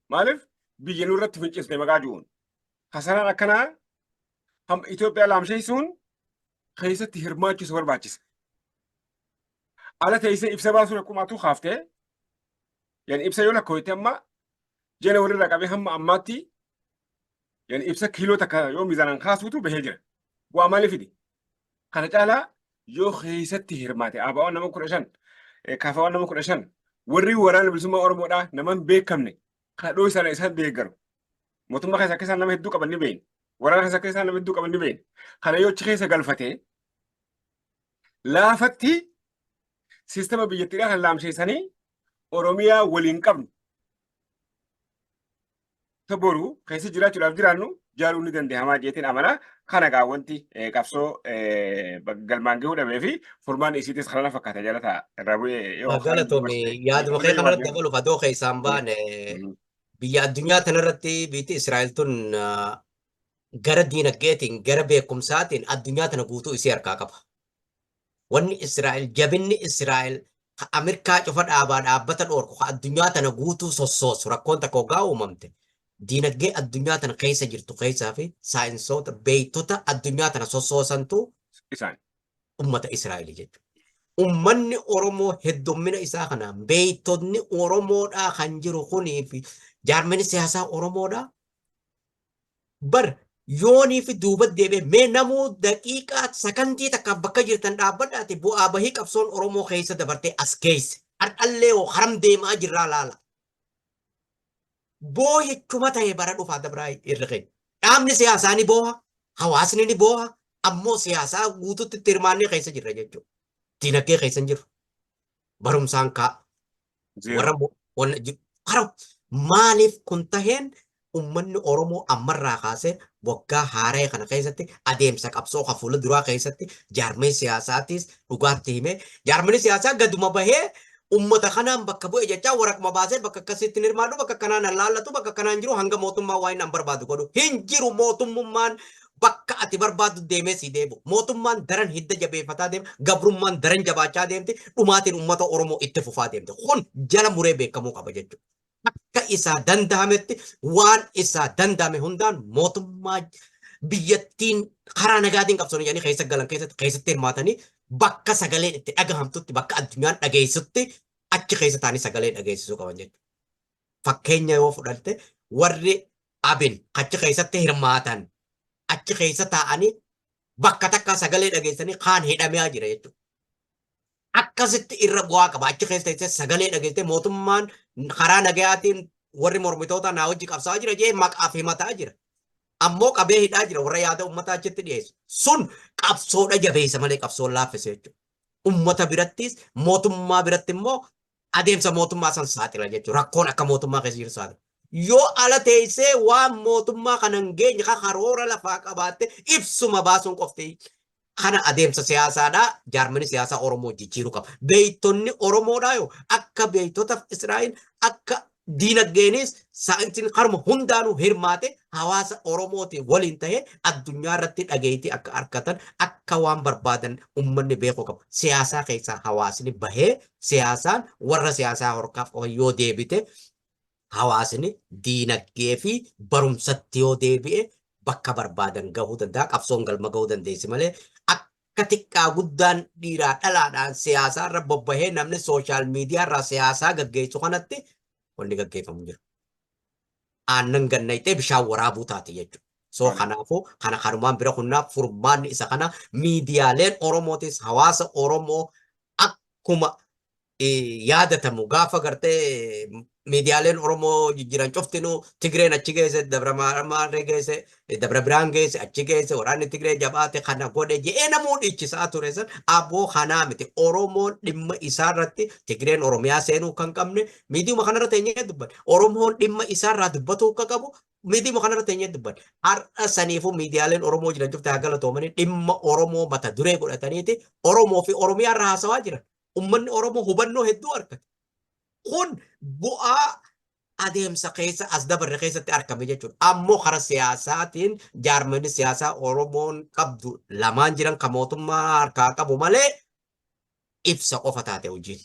Maaliif? Biyya nurratti finciltee maqaa jiruun. Kasaraan akkanaa Itoophiyaa laamsheessuun keessatti hirmaachuusa barbaachisa. Ala teessee ibsa baasuun akkuma atuu kaaftee, yani ibsa yoo lakkoofte, amma jena walirraa qabee hamma ammaatti, yani ibsa kiiloo takka yoo miizaanaan kaasuutu bahee jira. Bu'aa maalii fide? Kana caalaa yoo keessatti hirmaate, ABO'n nama 15, KFO'n nama 15, warri Waraana Bilisummaa Oromoodhaa nama hin beekamne kadhoo isaan isaan deeggaru. Mootummaa keessa akka isaan nama hedduu qaban ni beekna. Waraana keessa akka isaan nama hedduu qaban ni beekna. Kana yoo achi keessa galfatee, laafatti siistama biyyattiidhaa kan laamsheessanii Oromiyaa waliin qabnu. Ta boru keessa jiraachuudhaaf jiraannu jaaruun ni danda'amaa jeetiin amana. Kana gaa wanti qabsoo galmaan gahuu dhabee fi furmaan isiitis kana fakkaata jaalata irraa bu'ee yoo Galatoomi, yaaduma kee kanarratti dabaluuf adoo keessaan baane, biyya addunyaa tanarratti biyyi Israa'el tun gara diinagdeetiin, gara beekumsaatiin addunyaa tana guutuu isii harkaa qaba. Wanni Israa'el, jabinni Israa'el ka Ameerikaa cufa dhaabaa dhaabbata dhoorku, ka addunyaa tana guutuu sossoosu, rakkoon takka hoggaa uumamte diinagdee addunyaa tana keessa jirtu keessaa fi saayinsoota beektota addunyaa tana sossoosantu isaan ummata Israa'el jechuudha. Ummanni Oromoo heddummina isaa kanaan beektonni Oromoodhaa kan jiru kunii fi jaarmeni siyaasaa Oromoodhaa bar yoonii fi duuba deebi'ee, mee namuu daqiiqaa sakandii takkaaf bakka jirtan dhaabbadhaati bu'aa bahii qabsoon Oromoo keessa dabartee as geesse. Har'allee hoo haram deemaa jirraa laala. Boohichuma ta'e bara dhufaa dabraa irra keenya. Dhaabni siyaasaa ni booha, hawaasni ni booha, ammoo siyaasaa guututti itti hirmaannee keessa jirra jechuudha. Dinagdee keessa hin jirru. Barumsaan kaa. Warra kara maaliif kun taheen, ummanni Oromoo ammarraa kaasee waggaa haaraa kana keessatti adeemsa qabsoo kan fuula duraa keessatti jaarmee siyaasaatiis dhugaatti himee, jaarmeen siyaasaa gaduma bahee ummata kanaan bakka bu'e jechaa waraquma baasee bakka akkasitti hin hirmaadhu, bakka akkanaan hin laallatu, bakka akkanaan jiru, hanga mootummaa waan hin barbaadu godhu hin jiru. Mootummummaan bakka ati barbaaddu deemee si deebu, mootummaan daran hidda jabeeffataa deema, gabrummaan daran jabaachaa deemti, dhumaatiin ummata Oromoo itti fufaa deemte. Kun jala muree beekamuu qaba jechuudha. Akka isaa danda'ametti, waan isaa danda'ame hundaan mootummaa biyyattiin karaa nagaatiin qabsoon jedhanii keessa galan keessatti hirmaatanii, bakka sagaleen itti dhagahamtutti, bakka addunyaan dhageessutti achi keessa taa'anii sagalee dhageessisuu qaban jechuudha. Fakkeenya yoo fudhatte, warri ABIN achi keessatti hirmaatan achi keessa taa'anii bakka takka sagalee dhageessanii kaan hidhamee jira jechuudha. Akkasitti irra bu'aa qaba. Achi keessa teessee sagalee dhageessee mootummaan karaa nagayaatiin warri mormitoota naa wajji qabsaa'aa jira jee maqaaf himataa jira. Ammoo qabee hidhaa jira warra yaada uummataa achitti dhiyeessu. Sun qabsoodha jabeessa malee qabsoon laaffise jechuudha. Uummata birattis mootummaa biratti immoo adeemsa mootummaa san saaxila jechuudha. Rakkoon akka mootummaa keessa jiru saaxila. Yoo ala teessee waan mootummaa kana hin geenye kan karoora lafaa qabaatte ibsuma baasuun qofti kana adeemsa siyaasaadhaa jaarmani siyaasaa Oromoo jijjiiruu qaba. Beektonni Oromoodhaa yoo akka beektota Israa'el akka diinagdeenis saayinsiin haruma hundaanuu hirmaate hawaasa Oromootiin waliin ta'ee addunyaa irratti dhageettii akka argatan, akka waan barbaadan uummanni beekuu qaba. Siyaasaa keessaa hawaasni bahee siyaasaan warra siyaasaa horkaaf qofa yoo deebite, hawaasni diinagdee fi barumsatti yoo deebi'e bakka barbaadan gahuu danda'a. Qabsoon galma gahuu dandeessi malee akka xiqqaa guddaan dhiiraa dhalaadhaan siyaasaa irra bobbahee namni social media irraa siyaasaa gaggeessu kanatti wanni gaggeeffamu jira. Aannan gannayxee bishaan waraabuu taate jechuudha. So kanaafuu kana kanumaan bira kunnaa furmaanni isa kana miidiyaaleen Oromootis hawaasa Oromoo akkuma yaadatamu gaafa gartee miidiyaaleen Oromoo jijjiiran cuftinuu Tigreen achi geesse, Dabra Maarree geesse, Dabra Biraan geesse, achi geesse, waraanni Tigree jabaate, kana godhe je'ee namuu dhiichisaa ture san aboo kanaa miti. Oromoon dhimma isaarratti Tigreen Oromiyaa seenuu kan qabne miidiyuma kanarra teenyee dubbanne. Oromoon dhimma isaarraa dubbatuu akka qabu miidiyuma kanarra teenyee dubbanne. Har'a saniifuu miidiyaaleen Oromoo jiran cufte haa galatoomanii, dhimma Oromoo mata duree godhataniiti Oromoo fi Oromiyaa irraa haasawaa jiran. Ummanni Oromoo hubannoo hedduu argate. Kun bu'aa adeemsa keessa as dabarre keessatti argame jechuudha. Ammoo karaa siyaasaatiin jaarmanni siyaasaa Oromoon qabdu lamaan jiran kan mootummaa harkaa qabu malee ibsa qofa taate hojiin.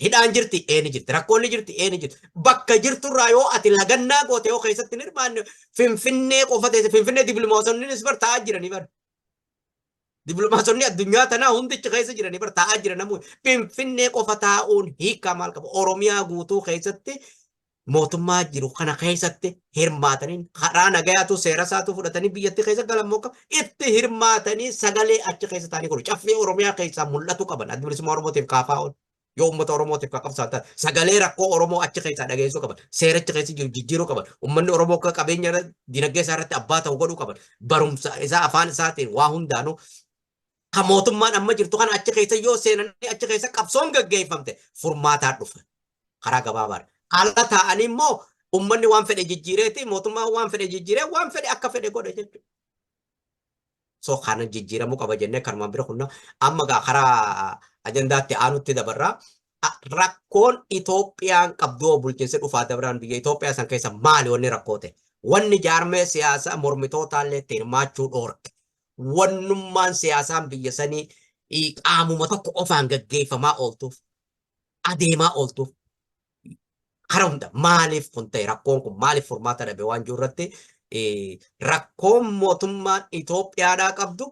Hidhaan jirti, eeni jirti. Rakkoon ni jirti, eeni jirti. Bakka jirturraa yoo ati lagannaa goote, yoo keessatti hin hirmaanne, Finfinnee qofa teesse, Finfinnee dippiloomaasonnis bar taa'aa jiranii bar. Dippiloomaasonni addunyaa tanaa hundichi keessa jiranii bar taa'aa jiran namoonni. Finfinnee qofa taa'uun hiikaa maal qaba? Oromiyaa guutuu keessatti mootummaa jiru kana keessatti hirmaatanii karaa nagayaatu seera isaatu fudhatanii biyyatti keessa galan moo itti hirmaatanii sagalee achi keessa taa'anii godhu. Caffee Oromiyaa keessaa mul'atu qaban Adda Bilisummaa Oromootiif KFO'n. Yoo uummata Oromootiif kan qabsaa'an ta'an sagalee rakkoo Oromoo achi keessaa dhageessuu qaban. Seerichi keessa jiru jijjiiruu qaban. Uummanni Oromoo akka qabeenya dinagdee isaa irratti abbaa ta'u godhuu qaban. Barumsa isaa, afaan isaatiin, waa hundaanuu kan mootummaan amma jirtu kana achi keessa yoo seenanii achi keessa qabsoon gaggeeffamte furmaataa dhufa. Karaa gabaabaadha. Ala taa'anii immoo Ummanni waan fedhe jijjiireeti, mootummaan waan fedhe jijjiiree waan fedhe akka fedhe godha jechuudha. So kana jijjiiramuu qaba jennee kanumaan bira kunna amma gaa karaa ajandaatti aanutti dabarraa. Rakkoon Itoophiyaan qabdu bulchiinsi dhufaa dabraan biyya Itoophiyaa san keessa maali wanni rakkoo ta'e? Wanni jaarmee siyaasaa mormitootaallee itti hirmaachuu dhoorke. Wannummaan siyaasaan biyya sanii qaamuma tokko qofaan gaggeeffamaa ooltuuf, adeemaa ooltuuf, karaa hunda maaliif kun ta'e, rakkoon kun maaliif furmaata dhabe waan jiru irratti, rakkoon mootummaan Itoophiyaadhaa qabdu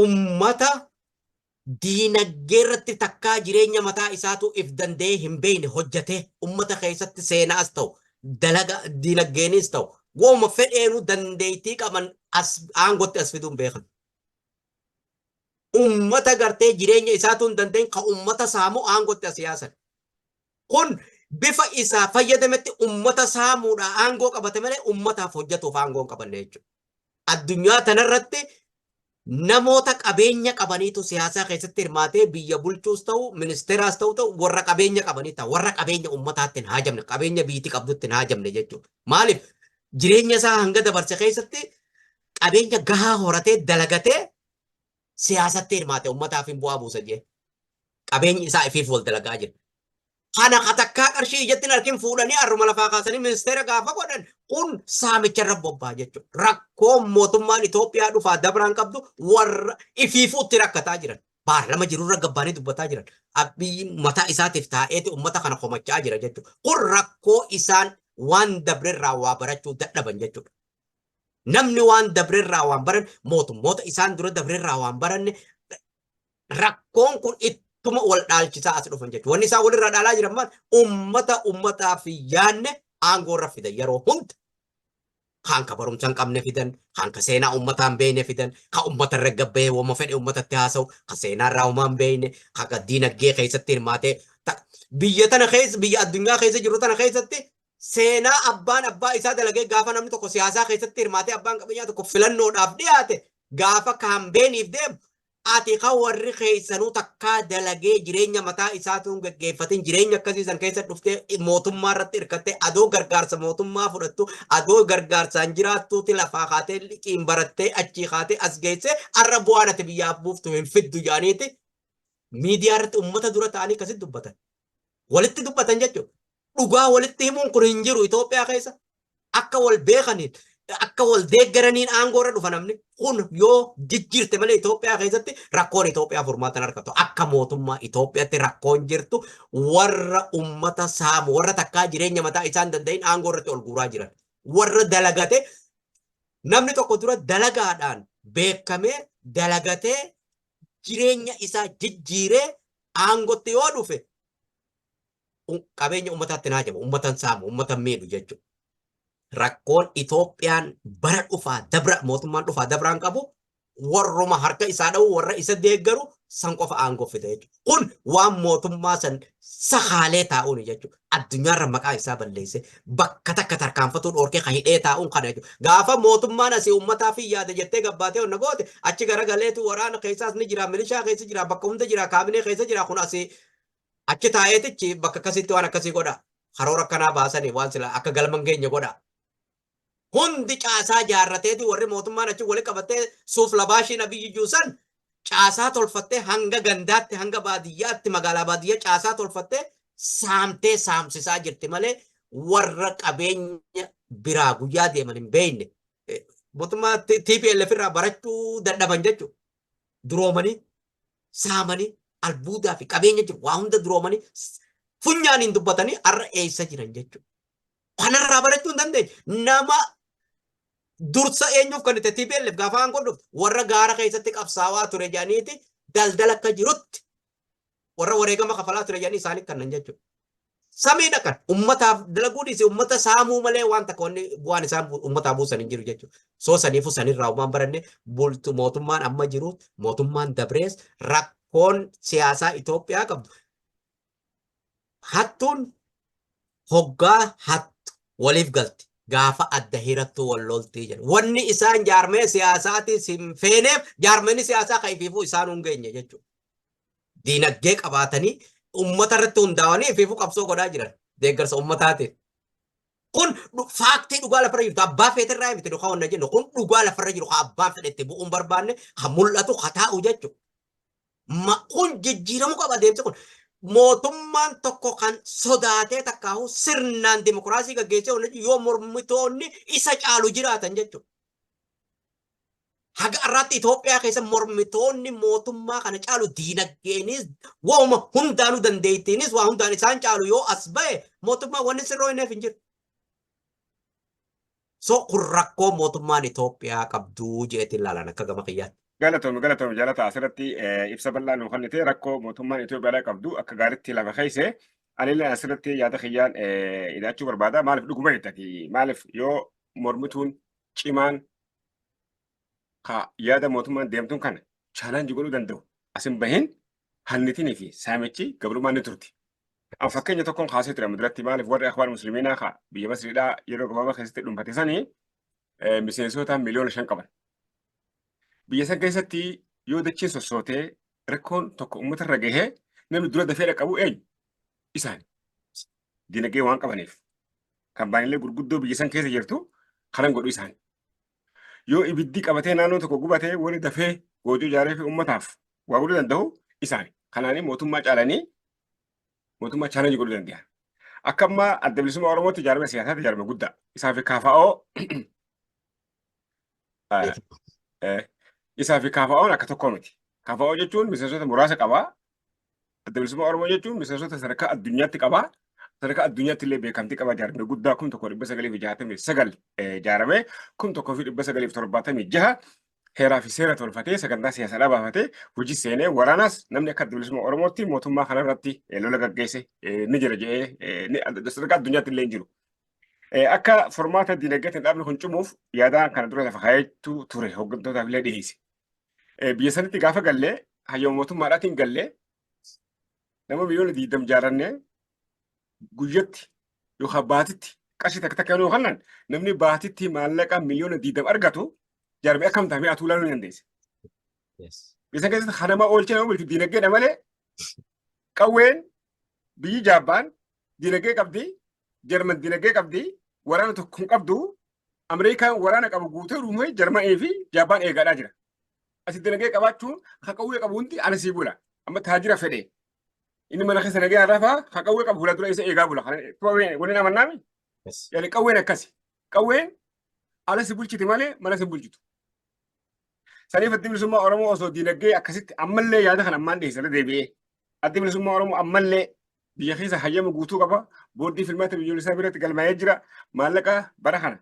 ummata diinagdee irratti takkaa jireenya mataa isaatu if danda'ee hin beekne hojjetee, ummata keessatti seenaas ta'u, dalaga diinagdeenis ta'u, wooma fedheenuu dandeettii qaban as aangootti as fiduun beekan. Ummata gartee jireenya isaatu hin danda'in kan ummata saamu aangootti as yaasan. Kun bifa isaa fayyadametti ummata saamuudha aangoo qabate malee ummataaf hojjetuuf aangoo hin qabanne jechuudha. Addunyaa tanarratti namoota qabeenya qabaniitu siyaasaa keessatti hirmaatee biyya bulchuus ta'u, ministeeraas ta'u, warra qabeenya qabanii ta'a, warra qabeenya ummataatti hin haajamne, qabeenya biyyatti qabdutti hin haajamne jechuudha. Maaliif? Jireenya isaa hanga dabarse keessatti qabeenya gahaa horatee dalagatee siyaasatti hirmaate, ummataaf hin bu'aa buusa jee. Qabeenyi isaa ifiif wal dalagaa jira. Kana katakkaa qarshii ijatti hin argin fuudhanii harruma lafaa kaasanii ministeera gaafa godhan, kun saamicha irra bobbaa jechuudha. Rakkoon mootummaan Itoophiyaa dhufaa dabraan qabdu warra ifiifuutti rakkataa jiran. Paarlama jirurra gabbaanii dubbataa jiran. Abiyyi mataa isaatiif taa'eeti uummata kana komachaa jira jechuudha. Kun rakkoo isaan waan dabrerraa waa barachuu dadhaban jechuudha. Namni waan dabrerraa waan baran, mootummoota isaan dura dabrerraa waan baranne, rakkoon kun ittuma wal dhaalchisaa as dhufan jechuudha. Wanni isaan walirraa dhaalaa jiran maal? Ummata ummataaf yaanne aangoo irra fidan yeroo hunda. Kaan ka barumsa hin qabne fidan, kaan ka seenaa ummataa hin beekne fidan, ka ummata irra gabbahee wama fedhe ummatatti haasa'u, ka seenaa irraa homaa hin beekne, ka diinagdee keessatti hirmaatee biyya tana keessa, biyya addunyaa keessa jiru tana keessatti, seenaa abbaan abbaa isaa dalagee gaafa namni tokko siyaasaa keessatti hirmaatee abbaan qabeenyaa tokko filannoodhaaf dhiyaate, gaafa kaambeeniif deemu, ati kan warri keessanuu takkaa dalagee jireenya mataa isaatuun gaggeeffatin, jireenya akkasii san keessa dhuftee mootummaa irratti hirkattee, adoo gargaarsa mootummaa fudhattu, adoo gargaarsaan jiraattuuti lafaa kaatee liqiin barattee achii kaatee as geessee, har'a bu'aan ati biyyaaf buuftu hin fiddu jedhaniiti miidiyaa irratti uummata dura ta'anii akkasitti dubbatan. Walitti dubbatan jechuudha. Dhugaa walitti himuun kun hin jiru Itoophiyaa keessa. Akka wal beekaniin, akka wal deeggaraniin aangoo irra dhufa namni. Kun yoo jijjiirte malee Itoophiyaa keessatti rakkoon Itoophiyaa furmaata hin argatu. Akka mootummaa Itoophiyaatti rakkoon jirtu warra ummata saamu, warra takkaa jireenya mataa isaan danda'in aangoo irratti ol guuraa jiran. Warra dalagate, namni tokko dura dalagaadhaan beekamee dalagatee jireenya isaa jijjiiree aangotti yoo dhufe, qabeenya ummataatti hin haajamu, ummata hin saamu, ummata hin miidhu jechuudha. Rakkoon Itoophiyaan bara dhufaa dabra mootummaan dhufaa dabraan qabu warruma harka isaa dha'u, warra isa deeggaru san qofa aangoo fida jechuudha. Kun waan mootummaa san sakaalee taa'uun jechuudha. Addunyaarra maqaa isaa balleesse, bakka takka tarkaanfatuu dhoorkee kan hidhee taa'uun kana jechuudha. Gaafa mootummaan asii ummataaf hin yaada jettee gabbaatee onna goote, achi garagaleetu waraana keessaas ni jira, milishaa keessa jira, bakka hunda jira, kaabinee keessa jira, kun asii achi taa'eetichi bakka akkasitti waan akkasii godha. Karoora akkanaa baasanii waan sila akka galma hin geenye godha. Hundi caasaa jaarrateeti warri mootummaan achi wali qabattee suuf labaashiin Abiyyi juusan caasaa tolfattee hanga gandaatti, hanga baadiyyaatti, magaalaa baadiyyaa caasaa tolfattee saamtee saamsisaa jirti malee, warra qabeenya biraa guyyaa deeman hin beekne mootummaa TPLF irraa barachuu dadhaban jechuudha. Duroomanii saamanii, albuudaa fi qabeenya jiru waa hunda duroomanii funyaaniin dubbatanii har'a eessa jiran jechuudha. Kanarraa barachuu hin dandeenye. Nama dursa eenyuuf kan itti TPLF gaafa aangoo dhuftu warra gaara keessatti qabsaawaa ture jedhaniiti, daldala akka jirutti warra wareegama kafalaa ture jedhanii isaanii kannan jechuudha. Samii dhaqan ummataaf dalaguu dhiise, ummata saamuu malee waan takka wanni bu'aan isaan ummataaf buusan hin jiru jechuudha. Soo saniifuu sanirraa waan baranne bultu mootummaan amma jiru, mootummaan dabrees, rakkoon siyaasaa Itoophiyaa qabdu hattuun hoggaa hattu waliif galti, gaafa adda hirattuu wal loltii jedhu. Wanni isaan jaarmee siyaasaatis hin feeneef jaarmeenni siyaasaa kan ifiifuu isaan hin geenye jechuudha. Diinagdee qabaatanii uummata irratti hundaa'anii ifiifuu qabsoo godhaa jiran. Deeggarsa ummataatiin. Kun fact dhugaa lafarra jirtu, abbaa feetirraa miti dhugaa wanna jennu. Kun dhugaa lafarra jiru, ka abbaan fedhe itti bu'uun barbaanne, ka mul'atu, ka taa'u jechuudha. Kun jijjiiramuu qaba adeemsi kun. Mootummaan tokko kan sodaatee takkaahu sirnaan dimokiraasii gaggeessee wanna yoo mormitoonni isa caalu jiraatan jechuudha. Haga har'aatti Itoophiyaa keessa mormitoonni mootummaa kana caalu, diinagdeenis waanuma hundaanuu, dandeettiinis waa hundaan isaan caalu yoo as ba'e, mootummaa wanni sirroo hin hin jiru. So kun rakkoo mootummaan Itoophiyaa qabduu jeetiin ilaalan akka gama kiyyaatti. Galatoomi, galatoomi jaalata. Asirratti ibsa bal'aa nuu kennite. Rakkoo mootummaan Itoophiyaadhaa qabdu akka gaariitti lafa keesse. Anillee asirratti yaada kiyyaan hidhachuu barbaada. Maaliif dhuguma jettati? Maaliif yoo mormituun cimaan ka yaada mootummaan deemtuun kana challenge godhuu danda'u asin bahin, hannitinii fi saamichi gabrummaan ni turti. An fakkeenya tokkoon kaasee ture duratti. Maaliif warri Akhwaan Musliimiinaa ka biyya Masriidhaa yeroo gabaabaa keessatti dhuunfate sanii miseensota 5 miliyoona qaban. Biyya san keessatti yoo dachiin sossootee rakkoon tokko uummata irra gahee, namni dura dafee dhaqqabu eenyu? Isaan. Dinagdee waan qabaniif. Kaampaaniilee gurguddoo biyya san keessa jirtu kanan godhu isaan. Yoo ibiddi qabatee naannoo tokko gubatee, warri dafee goojoo ijaaree fi uummataaf waa godhuu danda'u isaan. Kanaanii mootummaa caalanii mootummaa challenge godhuu danda'an. Akka ammaa Adda Bilisummaa Oromootti ijaarame siyaasaatti ijaarame guddaa. Isaa fi KFO isaa fi KFO'n akka tokko miti. KFO jechuun miseensota muraasa qabaa. Adda Bilisummaa Oromoo jechuun miseensota sadarkaa addunyaatti qabaa. Sadarkaa addunyaatti illee beekamtii qaba. Ijaarame guddaa 1969 ijaarame, 1976 heeraa fi seera tolfatee, sagantaa siyaasaa baafatee hojii seenee, waraanaas namni akka Adda Bilisummaa Oromootti mootummaa kanarratti lola gaggeesse ni jira jedhee sadarkaa addunyaatti illee hin jiru. Akka formaata diinagdeetiin dhaabni kun cimuuf yaadaan kana dura lafa kaayetu ture, hooggantootaaf illee dhiyeesse. Biyya sanitti gaafa gallee hayyama mootummaadhaatiin gallee nama 20 miliyoona jaarannee, guyyatti yookaan baatitti qarshii takka takka yoo kennan, namni baatitti maallaqa 20 miliyoona argatu jaarmee akkam taa'ee atuu ilaaluu ni dandeesse. Biyya san keessatti kan nama oolchee nama bulchu diinagdeedha malee qawween. Biyyi Jaappaan diinagdee qabdi, Jarman diinagdee qabdi, waraana tokko hin qabdu. Ameerikaan waraana qabu guutee dhumee Jarmanii fi Jaappaan eegaadhaa jira. Asi diinagdee qabaachuun kan qawwee qabu hundi ana sii bula. Amma taajira fedhe. Inni mana keessa nagaa rafaa, kan qawwee qabu fuula dura isa eegaa bula. Waliin amannaami? Yani qawween akkasi. Qawween ala si bulchiti malee mana si bulchitu. Saniif Addi Bilisummaa Oromoo osoo diinagdee akkasitti ammallee yaada kan ammaan dhiyeesse irra deebi'ee, Addi Bilisummaa Oromoo ammallee biyya keessa hayyama guutuu qaba. Boordii filmaata biyyoolessaa biratti galmaa'ee jira. Maallaqa bara kana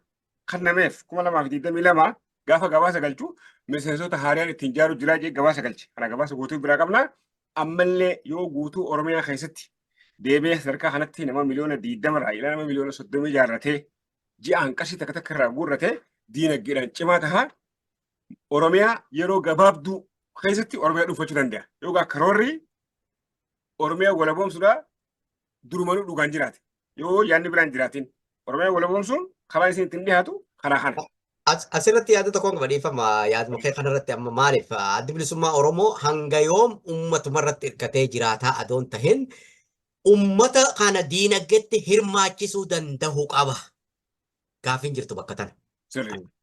kennameef 2022 gaafa gabaasa galchu miseensota haaraan ittiin ijaaru jira jee gabaasa galche. Kana gabaasa guutuu biraa qabna. Ammallee yoo guutuu Oromiyaa keessatti deebi'ee sadarkaa kanatti nama 20 miliyoona irraa ilaa nama 30 miliyoona ijaarratee, ji'aan qarshii takka takka irraa guurratee, diinagdeedhaan cimaa tahaa, Oromiyaa yeroo gabaabduu keessatti Oromiyaa dhuunfachuu danda'a. Yookaan karoorri Oromiyaa walaboomsuudhaa durumanuu dhugaan jiraate. Yoo yaadni biraan jiraatin, Oromiyaa walaboomsuun karaa isin ittiin dhiyaatu karaa kana. Asirratti yaada tokkoon qaba, dhiifama, yaaduma kee kanarratti. Amma maaliif Addi Bilisummaa Oromoo hanga yoom uummatuma irratti hirkatee jiraataa adoon tahin, ummata kana diinagdeetti hirmaachisuu danda'u qaba. Gaafiin jirtu bakka tana.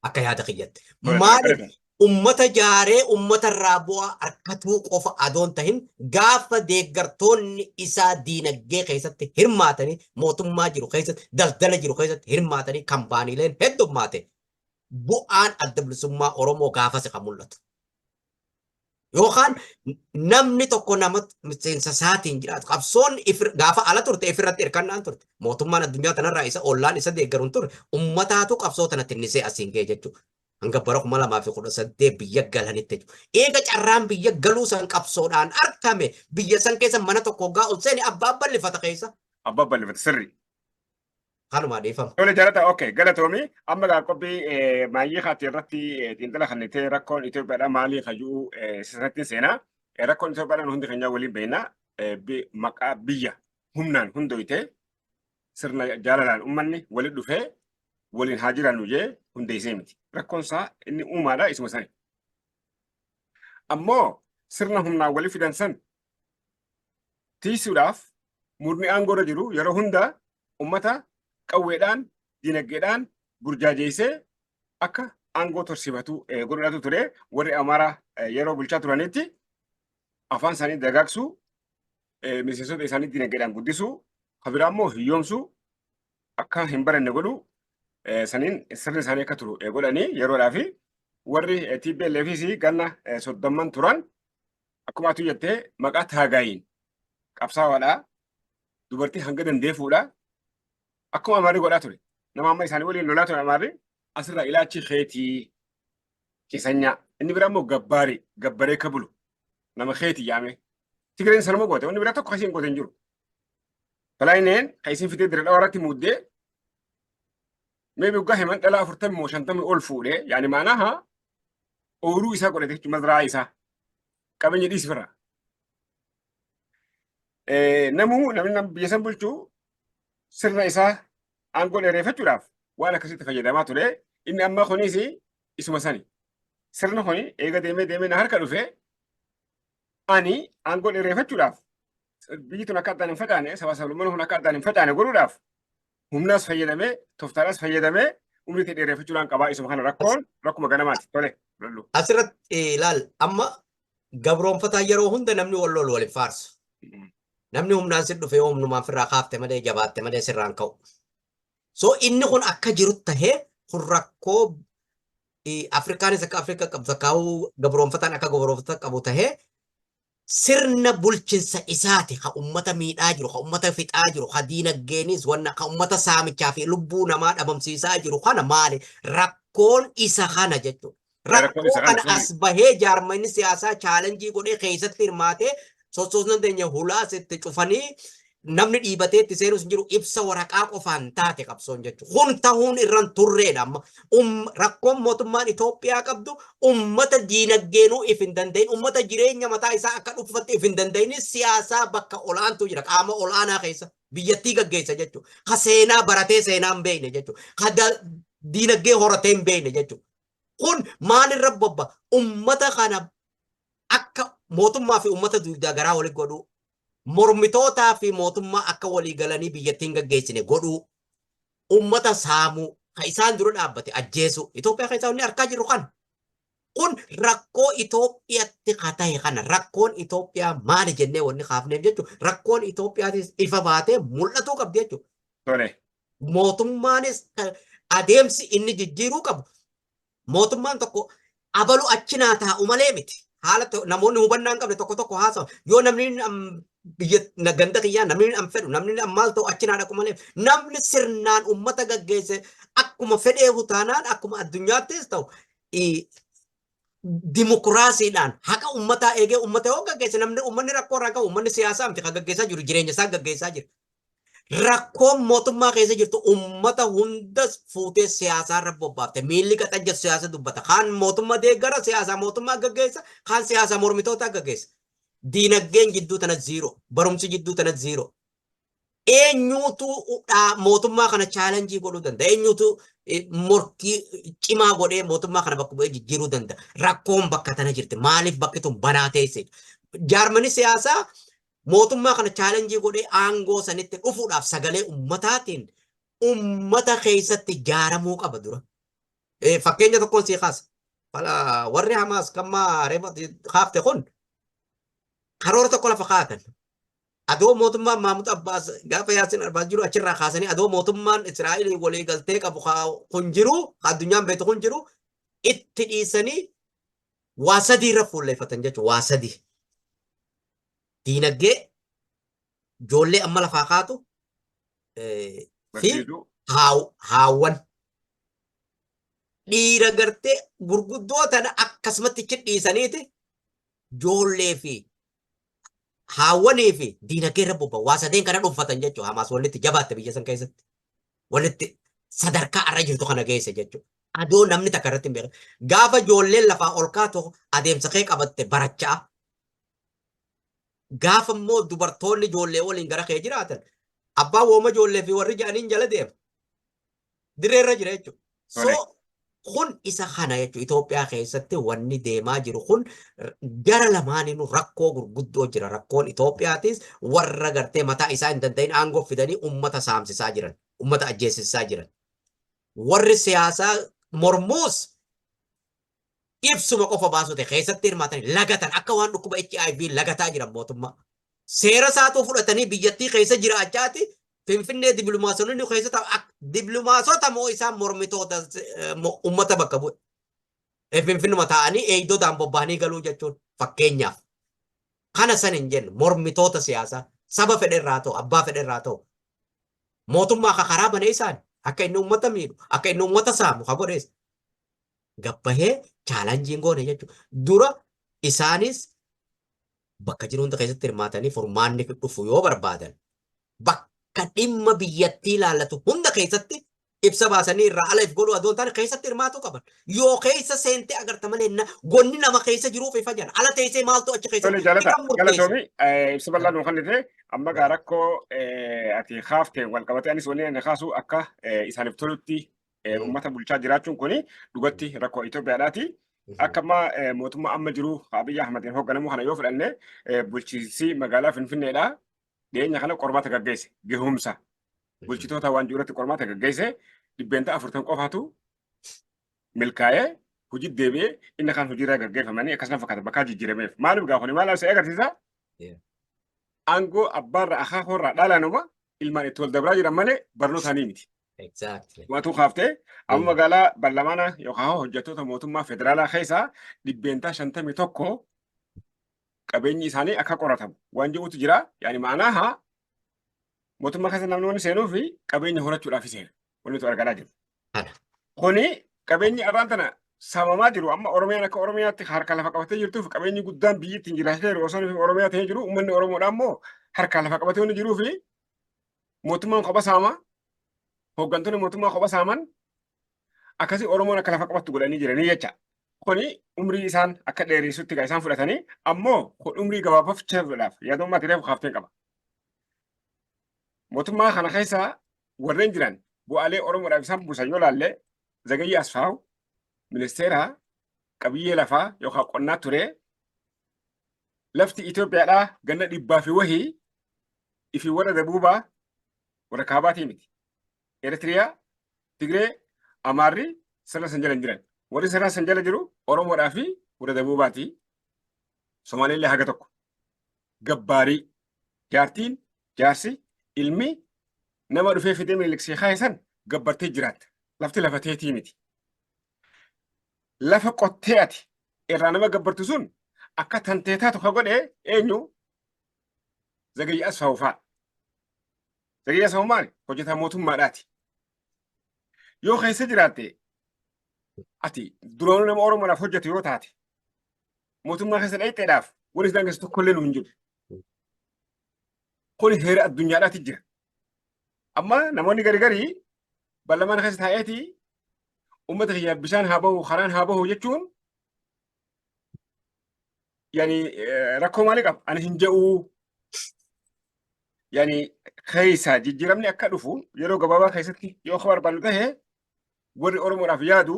Akka yaada kiyyatti. Maaliif ummata jaaree ummata irraa bu'aa argatuu qofa adoon tahin, gaafa deeggartoonni isaa diinagdee keessatti hirmaatanii, mootummaa jiru keessatti, daldala jiru keessatti hirmaatanii, kaampaaniileen heddummaate, bu'aan Adda Bilisummaa Oromoo gaafas kan mul'atu. Yookaan namni tokko nama miseensa isaatiin jiraatu. Qabsoon gaafa ala turte ifirratti hirkannaan turte. Mootummaan addunyaa tanarraa isa ollaan isa deeggaru hin turre. Ummataatu qabsoo tana tinnisee asiin ga'e jechuudha. Hanga bara 2018 biyya galanitti jechuudha. Eega carraan biyya galuu san qabsoodhaan argame, biyya san keessa mana tokko hoggaa ol seene abbaa bal'ifata keessa. Abbaa bal'ifata, sirri. Kanuma, dhiifama. Tole jaalata, okay, galatoomi. Amma gaa qophii maayyii kaati irratti xiinxala kannitee rakkoon Itoophiyaadhaa maalii kayyuu sirratti seenaa. Rakkoon Itoophiyaadhaan hundi keenya waliin beekna. Maqaa biyya humnaan hundoyte, sirna jaalalaan uummanni walitti dhufee waliin haa jiraannu jee hundeessee miti. Rakkoon isaa inni uumaadha isuma sani. Ammoo sirna humnaan walii fidan san tiisuudhaaf murni aangoo irra jiru yeroo hunda Ummata qawweedhaan, dinagdeedhaan burjaajeessee akka aangoo tursiifatu godhatu ture. Warri Amaaraa yeroo bulchaa turanitti afaan isaanii dagaagsuu, miseensota isaanii dinagdeedhaan guddisuu, kan biraa immoo hiyyoomsuu, akka hin baranne godhuu, saniin sirni isaanii akka turu godhanii yeroodhaa fi warri TPLFs ganna 30n turan akkuma atu jettee maqaa taagaayiin qabsaawaadha. Dubartii hanga danda'e fuudha. Akkuma Amaarri godhaa ture. Nama amma isaanii waliin lolaa ture Amaarri asirraa ilaachi keetii cisanyaa. Inni biraa immoo gabbaarii gabbaree ka bulu nama keetii yaame. Tigreen sanuma goote, wanni biraa tokko isiin goote hin jiru. Balaayineen kan isin fidee Dirre Dhawaa irratti muuddee mee waggaa himan dhala 40 moo 50 ol fuudhee, yaani maanaha ooyiruu isaa godhate jechuun mazraa isaa qabeenya dhiisifirra. Namuu namni biyya san bulchu sirna isaa aangoo dheereeffachuudhaaf waan akkasitti fayyadamaa ture. Inni amma kunis isuma sani. Sirni kuni eega deemee deemee na harka dhufe, ani aangoo dheereeffachuudhaaf, biyyi tun akka addaan hin facaane, saba sablammoonni kun akka addaan hin facaane godhuudhaaf humnaas fayyadamee tooftaadhaas fayyadamee umrii ta'e dheereeffachuudhaan qabaa. Isuma kana rakkoon rakkuma ganamaati tole lollu. Asirratti ilaal, amma gabroonfataa yeroo hunda namni wal lolu waliin faarsu. Namni humnaan si dhufe yoo humnumaan firraa kaafte malee, jabaatte malee sirraan ka'u. So inni kun akka jiru tahee, kun rakkoo Afrikaanis akka Afrikaa qabdu takkaa'uu gabroonfataan akka gabroonfataa qabu tahee, sirna bulchinsa isaati ka ummata miidhaa jiru, ka ummata fixaa jiru, ka diinagdeenis wanna ka ummata saamichaa fi lubbuu namaa dhabamsiisaa jiru kana maali? Rakkoon isa kana jechuudha. Rakkoon Rakkoo isa kana kana as bahee jaarmanni siyaasaa challenge godhee keessatti hirmaatee sossoosuu dandeenya, hulaas itti cufanii namni dhiibatee itti seenus hin jiru, ibsa waraqaa qofaan taate qabsoon jechuudha. Kun tahuun irran turreedha amma. Rakkoon mootummaan Itoophiyaa qabdu ummata diinagdeenuu if hin danda'in, ummata jireenya mataa isaa akka dhuunfaatti if hin danda'in, siyaasaa bakka olaantuu jira, qaama olaanaa keessa biyyattii gaggeessa jechuudha. Ka seenaa baratee seenaa hin beekne jechuudha. Ka diinagdee horatee hin beekne jechuudha. Kun maalirra bobba? Ummata kana akka mootummaa fi ummata dugdaa garaa walitti godhuu, mormitootaa fi mootummaa akka walii galanii biyyattiin gaggeessine godhuu, ummata saamuu, ka isaan dura dhaabbate ajjeesuu. Itoophiyaa keessaa wanni argaa jirru kana. Kun rakkoo Itoophiyaatti ka ta'e kana. Rakkoon Itoophiyaa maali jennee wanni kaafneef jechuudha. Rakkoon Itoophiyaatis ifa baatee mul'atuu qabdi jechuudha. Tole. Mootummaanis adeemsi inni jijjiiruu qabu, mootummaan tokko abalu achi naa taa'u malee miti. Haala namoonni hubannaa hin qabne tokko tokko haasawa. Yoo namni biyya ganda kiyyaa namni an fedhu, namni an maal ta'u achi naa dhaqu malee, namni sirnaan ummata gaggeesse akkuma fedhee hutaanaan, akkuma addunyaattis ta'u dimokiraasiidhaan haqa ummataa eegee ummata yoo gaggeesse, namni ummanni rakkoo irraa qabu ummanni siyaasaa miti kan gaggeessaa jiru, jireenya isaa gaggeessaa jira. Rakkoon mootummaa keessa jirtu ummata hundas fuutee siyaasaa irra bobbaafte. Miilli qaxajja siyaasa dubbata. Kaan mootummaa deeggara, siyaasaa mootummaa gaggeessa, kaan siyaasaa mormitootaa gaggeessa. Diinagdeen jidduu tana zero. Barumsi jidduu tana zero. Eenyuutu mootummaa kana challenge godhuu danda'a? Eenyuutu morkii cimaa godhee mootummaa kana bakka bu'ee jijjiiruu danda'a? Rakkoon bakka tana jirti. Maaliif bakki tun banaa teesse? Jaarmani siyaasaa mootummaa kana challenge godhee aangoo sanitti dhufuudhaaf sagalee ummataatiin ummata keessatti ijaaramuu qaba dura. Fakkeenya tokkoon sii kaasa. Warri Hamaas kamma reefa kaafte kun karoora tokko lafa kaa'atan. Adoo mootummaan Maamud Abbaas gaafa Yaasin Arbaas jiru achirraa kaasanii, adoo mootummaan Israa'el walii galtee qabu kun jiru, addunyaan beektu kun jiru, itti dhiisanii waa sadii irra fuulleeffatan jechuudha. Waa sadii. Diinagdee, ijoollee amma lafaa kaatu fi haawwan. Dhiira gartee gurguddoo tana akkasumatti ichi dhiisaniiti ijoollee fi haawwanii fi diinagdee irra bobba'u. Waa sadeen kana dhuunfatan jechuudha. Hamaas walitti jabaatte biyya san keessatti. Walitti sadarkaa irra jirtu kana geesse jechuudha. Adoo namni takka irratti hin beekan. Gaafa ijoolleen lafaa ol kaatu adeemsa kee qabatte barachaa. Gaafa immoo dubartoonni ijoollee waliin gara kee jiraatan, abbaan wooma ijoollee fi warri jedhaniin jala deema. Dirree irra jira jechuudha. So Kun isa kana jechuudha. Itoophiyaa keessatti wanni deemaa jiru kun gara lamaaniinuu rakkoo gurguddoo jira. Rakkoon Itoophiyaatis warra gartee mataa isaa hin danda'in aangoo fidanii ummata saamsisaa jiran, ummata ajjeesisaa jiran. Warri siyaasaa mormuus ibsuma qofa baasuu ta'e keessatti hirmaatanii lagatan akka waan dhukkuba HIV lagataa jiran mootummaa. Seera isaatuu fudhatanii biyyattii keessa jiraachaati Finfinnee dippiloomaasonni keessa taa'u dippiloomaasota moo isaan mormitoota uummata bakka bu'e. Finfinnuma taa'anii eegdotaan bobba'anii galuu jechuun fakkeenyaaf. Kana san hin jennu mormitoota siyaasaa saba fedhe irraa ta'u, abbaa fedhe irraa ta'u, mootummaa ka karaa banee isaan akka inni uummata miidhu, akka inni uummata saamu ka godhees gabbahee challenge goone jechuudha. Dura isaanis bakka jiru hunda keessatti hirmaatanii furmaanni dhufu yoo barbaadan, bakka dhimma biyyattii ilaallatu hunda keessatti ibsa baasanii irraa ala if godhuu adoo hin taane keessatti hirmaatuu qaban. Yoo keessa seentee agarta malee gonni nama keessa jiruuf ifa jala. Ala teessee maaltu achi Tole keessatti jaalata kan murteessa. Galatoomi, ibsa bal'aa nuu kennite. Amma gaa rakkoo ati kaaftee wal qabatee anis wanni ani kaasu akka isaaniif tolutti uummata bulchaa jiraachuun kuni dhugatti rakkoo Itoophiyaadhaati. Akka amma mootummaa amma jiru Abiy Ahmediin hoogganamu kana yoo fudhanne, bulchiinsi magaalaa Finfinneedha. Dhiyeenya kana qormaata gaggeesse, gahumsa bulchitoota waan jiru irratti qormaata gaggeesse, 40% qofaatu milkaa'ee hojii deebi'ee, inni kan hojiirraa gaggeeffamanii akkasuma fakkaata bakka jijjiirameef. Maaliif gaa kuni maal asii agarsiisa? Aangoo abbaarraa akaakoorraa dhaalanuma ilmaan itti wal dabraa jiran malee barnootaanii miti. Waatu kaaftee amma magaalaa barlamaana yookaan hojjettoota mootummaa federaalaa keessaa 51% qabeenyi isaanii akka qoratamu waan jedhutu jira. Yaani maanaa mootummaa keessa namni wanni seenuu fi qabeenya horachuudhaaf seena. Wanni tu argaa jiru. Kuni qabeenyi arraan tana saamamaa jiru, amma Oromiyaan akka Oromiyaatti harka lafa qabatee jirtuuf qabeenyi guddaan biyyi ittiin jiraachaa jiru osoo Oromiyaa ta'ee jiru, uummanni Oromoodhaa immoo harka lafa qabatee wanni jiruu fi mootummaan kopha saama, hooggantoonni mootummaa kopha saaman, akkasii Oromoon akka lafa qabattu godhanii jiranii jecha. Kuni umrii isaan akka dheeressutti kan isaan fudhatanii, ammoo kun umrii gabaabachuudhaaf yaadummaa ta'eef kaafteen qaba. Mootummaa kana keessa warreen jiran bu'aalee Oromoodhaaf isaan buusan yoo laalle, Zagayyee Asfaaw ministeera qabiyyee lafaa yookaan qonnaa ture. Lafti Itoophiyaadhaa ganna dhibbaa fi wahii ifi warra dabuubaa warra kaabaatii miti. Eritiriyaa, Tigree, Amaarri sirna san jala hin jiran. Warri sirna san jala jiru Oromoodhaa fi warra dabuubaati. Somaaleellee haga tokko. Gabbaarii jaartiin, jaarsi, ilmi nama dhufee fidee Minilik kaa'e san gabbartee jiraatta. Lafti lafa teetii miti. Lafa qottee ati irraa nama gabbartu sun akka tantee taatu ka godhe eenyu? Zagayyi Asfaawu fa'a. Zagayyi Asfaawu maali? Hojjetaa mootummaadhaati. Yoo keessa jiraatte, ati duraanuu nama Oromoodhaaf hojjetu yoo taate, mootummaa keessa dhayxeedhaaf wanni si daangessu tokkollee nu hin jiru. Kuni heera addunyaadhaati jira. Amma namoonni gari garii ballamaan keessa taa'eeti uummata kiyyaaf bishaan haa bahu, karaan haa bahu jechuun yani rakkoo maalii qaba? Ani hin je'uu. Yani keessa jijjiiramni akka dhufu yeroo gabaabaa keessatti yoo akka barbaannu tahe, warri Oromoodhaaf yaadu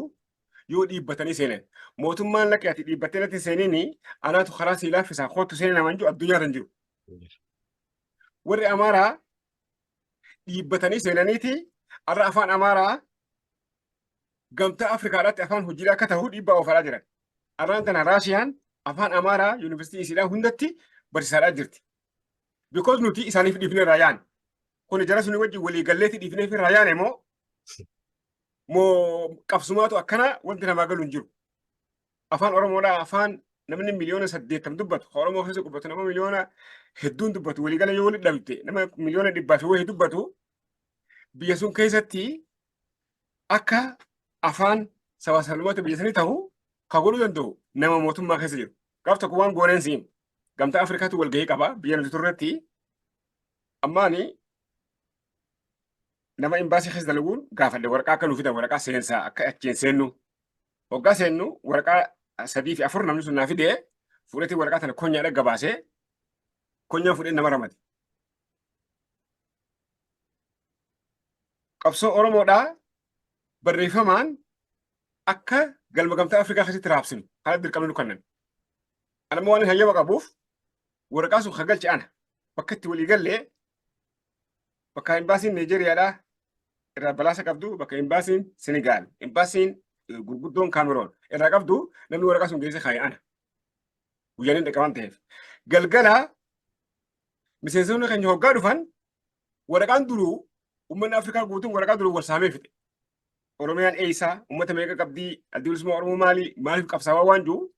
yoo dhiibbatanii seenan. Mootummaan lakkee ati dhiibbattee natti hin seeniini, anaatu karaa sii laaffisaa kootu seeni namaan jiru addunyaa irra hin jiru. Warri Amaaraa dhiibbatanii seenaniiti har'a afaan Amaaraa gamtaa Afrikaadhaatti afaan hojiidhaa akka ta'u dhiibbaa oofaraa jiran. Har'aan tana Raashiyaan afaan Amaaraa yuunivarsiitii isiidhaa hundatti barsiisaadhaa jirti. Because nuti isaaniif dhiifnee irraa yaane. Kuni jara suni wajjin walii galleetti dhiifnee fi irraa yaane moo qabsumaatu akkana wanti namaa galu hin jiru. Afaan Oromoodhaa afaan namni 80 miliyoona dubbatu, Oromoo keessa dubbatu nama miliyoona hedduun dubbatu, waliigala yoo walitti dhabde nama 100 miliyoona fi wayii dubbatu, biyya sun keessatti akka afaan sabaa sablammoota biyya sanii ta'u kan godhuu danda'u nama mootummaa keessa jiru. Gaaf tokko waan gooneen siin gamtaa Afrikaatu walgahii qaba biyya nuti turretti. Ammaani nama imbaasii keessa dalaguun gaafadhe waraqaa akka nu fidan, waraqaa seensaa akka achiin seennu. Hoggaa seennu waraqaa sadii fi afur namni sun naa fidee, fuudheetii waraqaa tana konyaadha gabaasee, konyaan fuudhee nama ramade. Qabsoo Oromoodhaa barreeffamaan Akka galma Gamtaa Afrikaa keessatti raabsinu haala dirqamni nu kennan. Ana immoo waan hayyama qabuuf waraqaa sun kan galche ana. Bakka itti walii gallee, bakka imbaasiin Niijeriyaadhaa irraa balaasa qabdu, bakka imbaasiin Senegaal, imbaasiin gurguddoon Kaameroon irraa qabdu, namni waraqaa sun geesse kaa'e ana. Guyyaan hin dhaqqaban ta'eef. Galgala miseensonni keenya hoggaa dhufan, waraqaan duruu uummanni Afrikaa guutuun waraqaa duruu wal saamee fixe. Oromiyaan eessaa, uummata meeqa qabdii, Addi Bilisummaa Oromoo maali, maaliif qabsaawaa waan jiru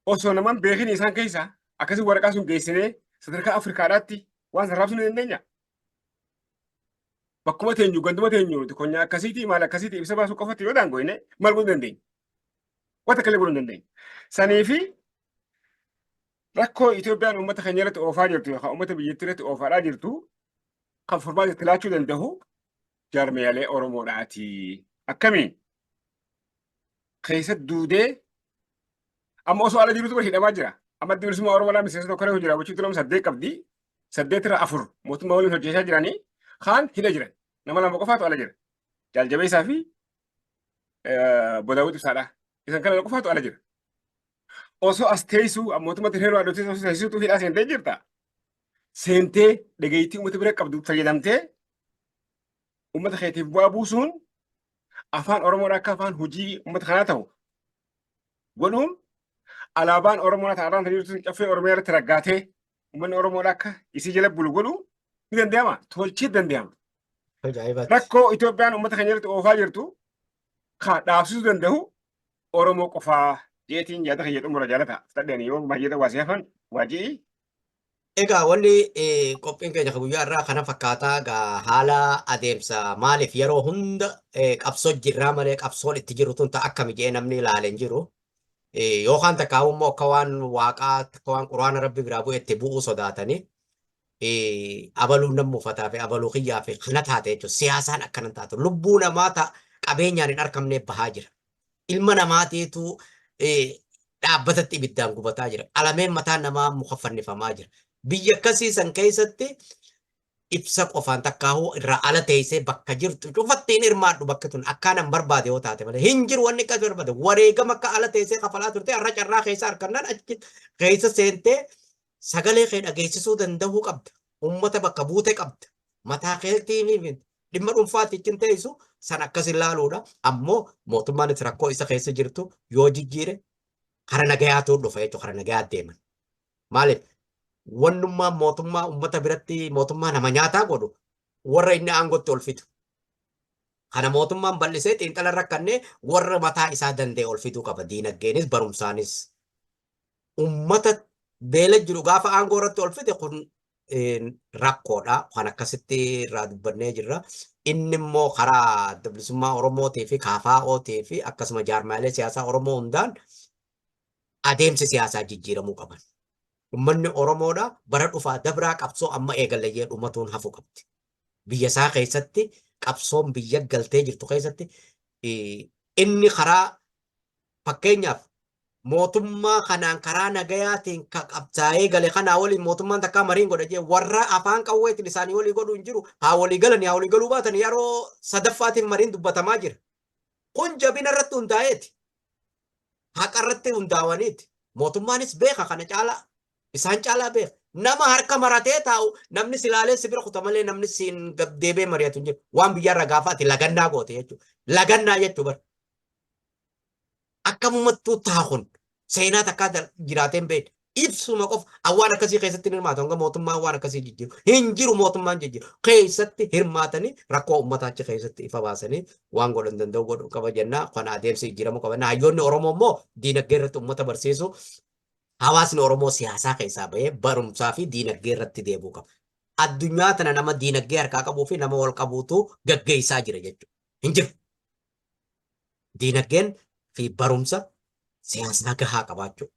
osoo naman beekin isaan keessa akkasii waraqaa sun geessinee sadarkaa Afrikaadhaatti waan san raabsuu ni dandeenya. Bakkuma teenyu, ganduma teenyu, nuti konyaa akkasiitii maal akkasiitii ibsa baasuu qofatti yoo daangoyne maal godhuu dandeenya? Wanta akka illee godhuu hin dandeenyu. Sanii fi rakkoo Itoophiyaan uummata keenya irratti oofaa jirtu yookaan uummata biyyattii irratti oofaadhaa jirtu kan furmaata itti laachuu danda'u jaarmiyaalee Oromoodhaati. Akkamiin? Keessa duudee amma osoo ala jirutu hidhamaa jira. Amma Addi Bilisummaa Oromoodhaa miseensa tokko hojii raawwachiitu nama saddeet qabdi. Saddeet irraa afur mootummaa waliin hojjechaa jiranii, kaan hidha jiran. Nama lama qofaatu ala jira. Jaaljabeessaa fi Bodaawwit Ibsaadha. Isan kana qofaatu ala jira. Osoo as teessuu mootummaatti hir'uu adda osoo teessuutu hidhaa seentee jirta. Seentee dhageettii uummata bira qabdu fayyadamtee uummata keetiif bu'aa buusuun, afaan Oromoodhaa akka afaan hojii uummata kanaa ta'u godhuun, alaabaan Oromoodhaa ta'arraan kan jirtu Caffee Oromiyaa irratti raggaatee uummanni Oromoodhaa akka isii jala bulu godhuu ni danda'ama. Tolchee danda'ama. Ajaa'ibatti. Rakkoo Itoophiyaan uummata keenya irratti oofaa jirtu kan dhaabsisuu danda'u Oromoo qofaa jeetiin yaada kiyya xumura. Jaalata fudhadheen yoo baay'ee waasii hafan waajii. Egaa wanni qophiin keenya kan guyyaa irraa kana fakkaataa. Egaa haala adeemsa maaliif yeroo hunda qabsoo jirraa malee qabsoon itti jiru tun ta'a akkami jedhee namni ilaale hin jiru. Yookaan takkaa immoo akka waan waaqaa, akka waan quraana rabbi biraa bu'e itti bu'uu sodaatanii abaluun nan mufataa fi abaluu kiyyaa fi kana taate jechuudha. Siyaasaan akkana taatu lubbuu namaa ta qabeenyaan hin argamne bahaa jira. Ilma namaatiitu dhaabbatatti ibiddaan gubataa jira. Qalameen mataan namaa muka fannifamaa jira. Biyya akkasii san keessatti ibsa qofaan takkaahuu irraa ala teessee bakka jirtu cufatti hin hirmaadhu, bakki tun akkaan hin barbaade yoo taate malee hin jiru wanni akkas barbaade. Wareegama akka ala teessee kafalaa turte har'a carraa keessa harkannaan achi keessa seentee sagalee kee dhageessisuu danda'uu qabda. Uummata bakka buute qabda. Mataa keetiin dhimma dhuunfaatti ittiin teessu san akkas ilaaluudha. Ammoo mootummaanis rakkoo isa keessa jirtu yoo jijjiire kara nagayaatu dhufa jechuudha. Kara nagayaa deeman. Maaliif? Wannummaan mootummaa uummata biratti mootummaa nama nyaataa godhu warra inni aangootti ol fidu. Kana mootummaan bal'isee xiinxala rakkannee warra mataa isaa danda'e ol fiduu qaba. Diinagdeenis barumsaanis. Uummata beela jiru gaafa aangoo irratti ol fide kun rakkoodha. Kan akkasitti irraa dubbannee jirra. Inni immoo karaa Adda Bilisummaa Oromootii fi KFOtii fi akkasuma jaarmaalee siyaasaa Oromoo hundaan adeemsi siyaasaa jijjiiramuu qaban. Uummanni Oromoodha bara dhufaa dabraa qabsoo amma eegalle dhumatuun hafu qabdi. Biyya isaa keessatti qabsoon biyya galtee jirtu keessatti inni karaa fakkeenyaaf mootummaa kanaan karaa nagayaatiin ka qabsaa'ee gale kanaa waliin mootummaan takkaa mariin godha jee warra afaan qawweetiin isaanii walii godhu hin jiru. Haa walii galanii, haa walii galuu baatan, yeroo sadaffaatiin mariin dubbatamaa jira. Kun jabina irratti hundaa'eeti. Haqa irratti hundaa'aniiti. Mootummaanis beeka, kana caalaa isaan caalaa beeka. Nama harka maratee taa'u namni silaalee si bira kuta malee namni siin deebee mari'atu hin jiru. Waan biyyaarra gaafa ati lagannaa goote jechuudha. Lagannaa jechuu bara. Akkamumattuu taa'uun seenaa takkaa jiraatee hin beekne. Ibsuma qofa waan akkasii keessatti hin hirmaatu hanga mootummaan waan akkasii jijjiiru. Hin jiru mootummaan jijjiiru. Keessatti hirmaatanii rakkoo uummataa achi keessatti ifa baasanii waan godhan danda'u godhuu qaba jennaa. Kana adeemsi jijjiiramuu qaba. Hayyoonni Oromoo immoo diinagdee irratti uummata barsiisu. Hawaasni Oromoo siyaasaa keessaa bahee barumsaa fi diinagdee irratti deebi'uu qaba. Addunyaa tana nama diinagdee harkaa qabuu fi nama wal qabuutu gaggeessaa jira jechuudha. Hin jiru. Diinagdeen fi barumsa siyaasaa gahaa qabaachuu.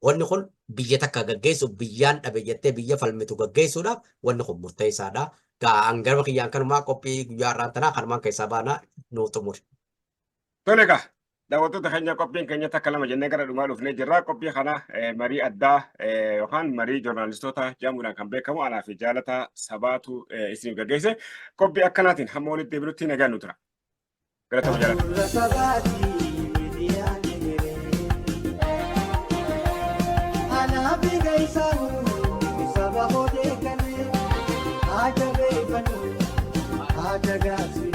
Wanni kun biyya takka gaggeessuuf, biyyaan dhabe jettee biyya falmitu gaggeessuudhaaf wanni kun murteessaadha. Gaa hangarma kiyyaan kanumaa, qophii guyyaa har'aan tanaa kanumaan keessaa baanaa, nuu xumuri. Tole egaa, daawwattoota keenya, qophiin keenya takka lama jennee gara dhumaa dhufnee jirra. Qophii kana marii addaa yookaan marii joornaalistoota jedhamuudhaan kan beekamu anaa fi Jaalataa Sabaatu isiniif gaggeesse. Qophii akkanaatiin hamma walitti deebinutti nagaan nu tura. Galatoomi jaalata. Gurra sabaati miidiyaan egeree. Anaaf gaisaamu saba odeeffannee haa jabeeffannu haa dagaagsu.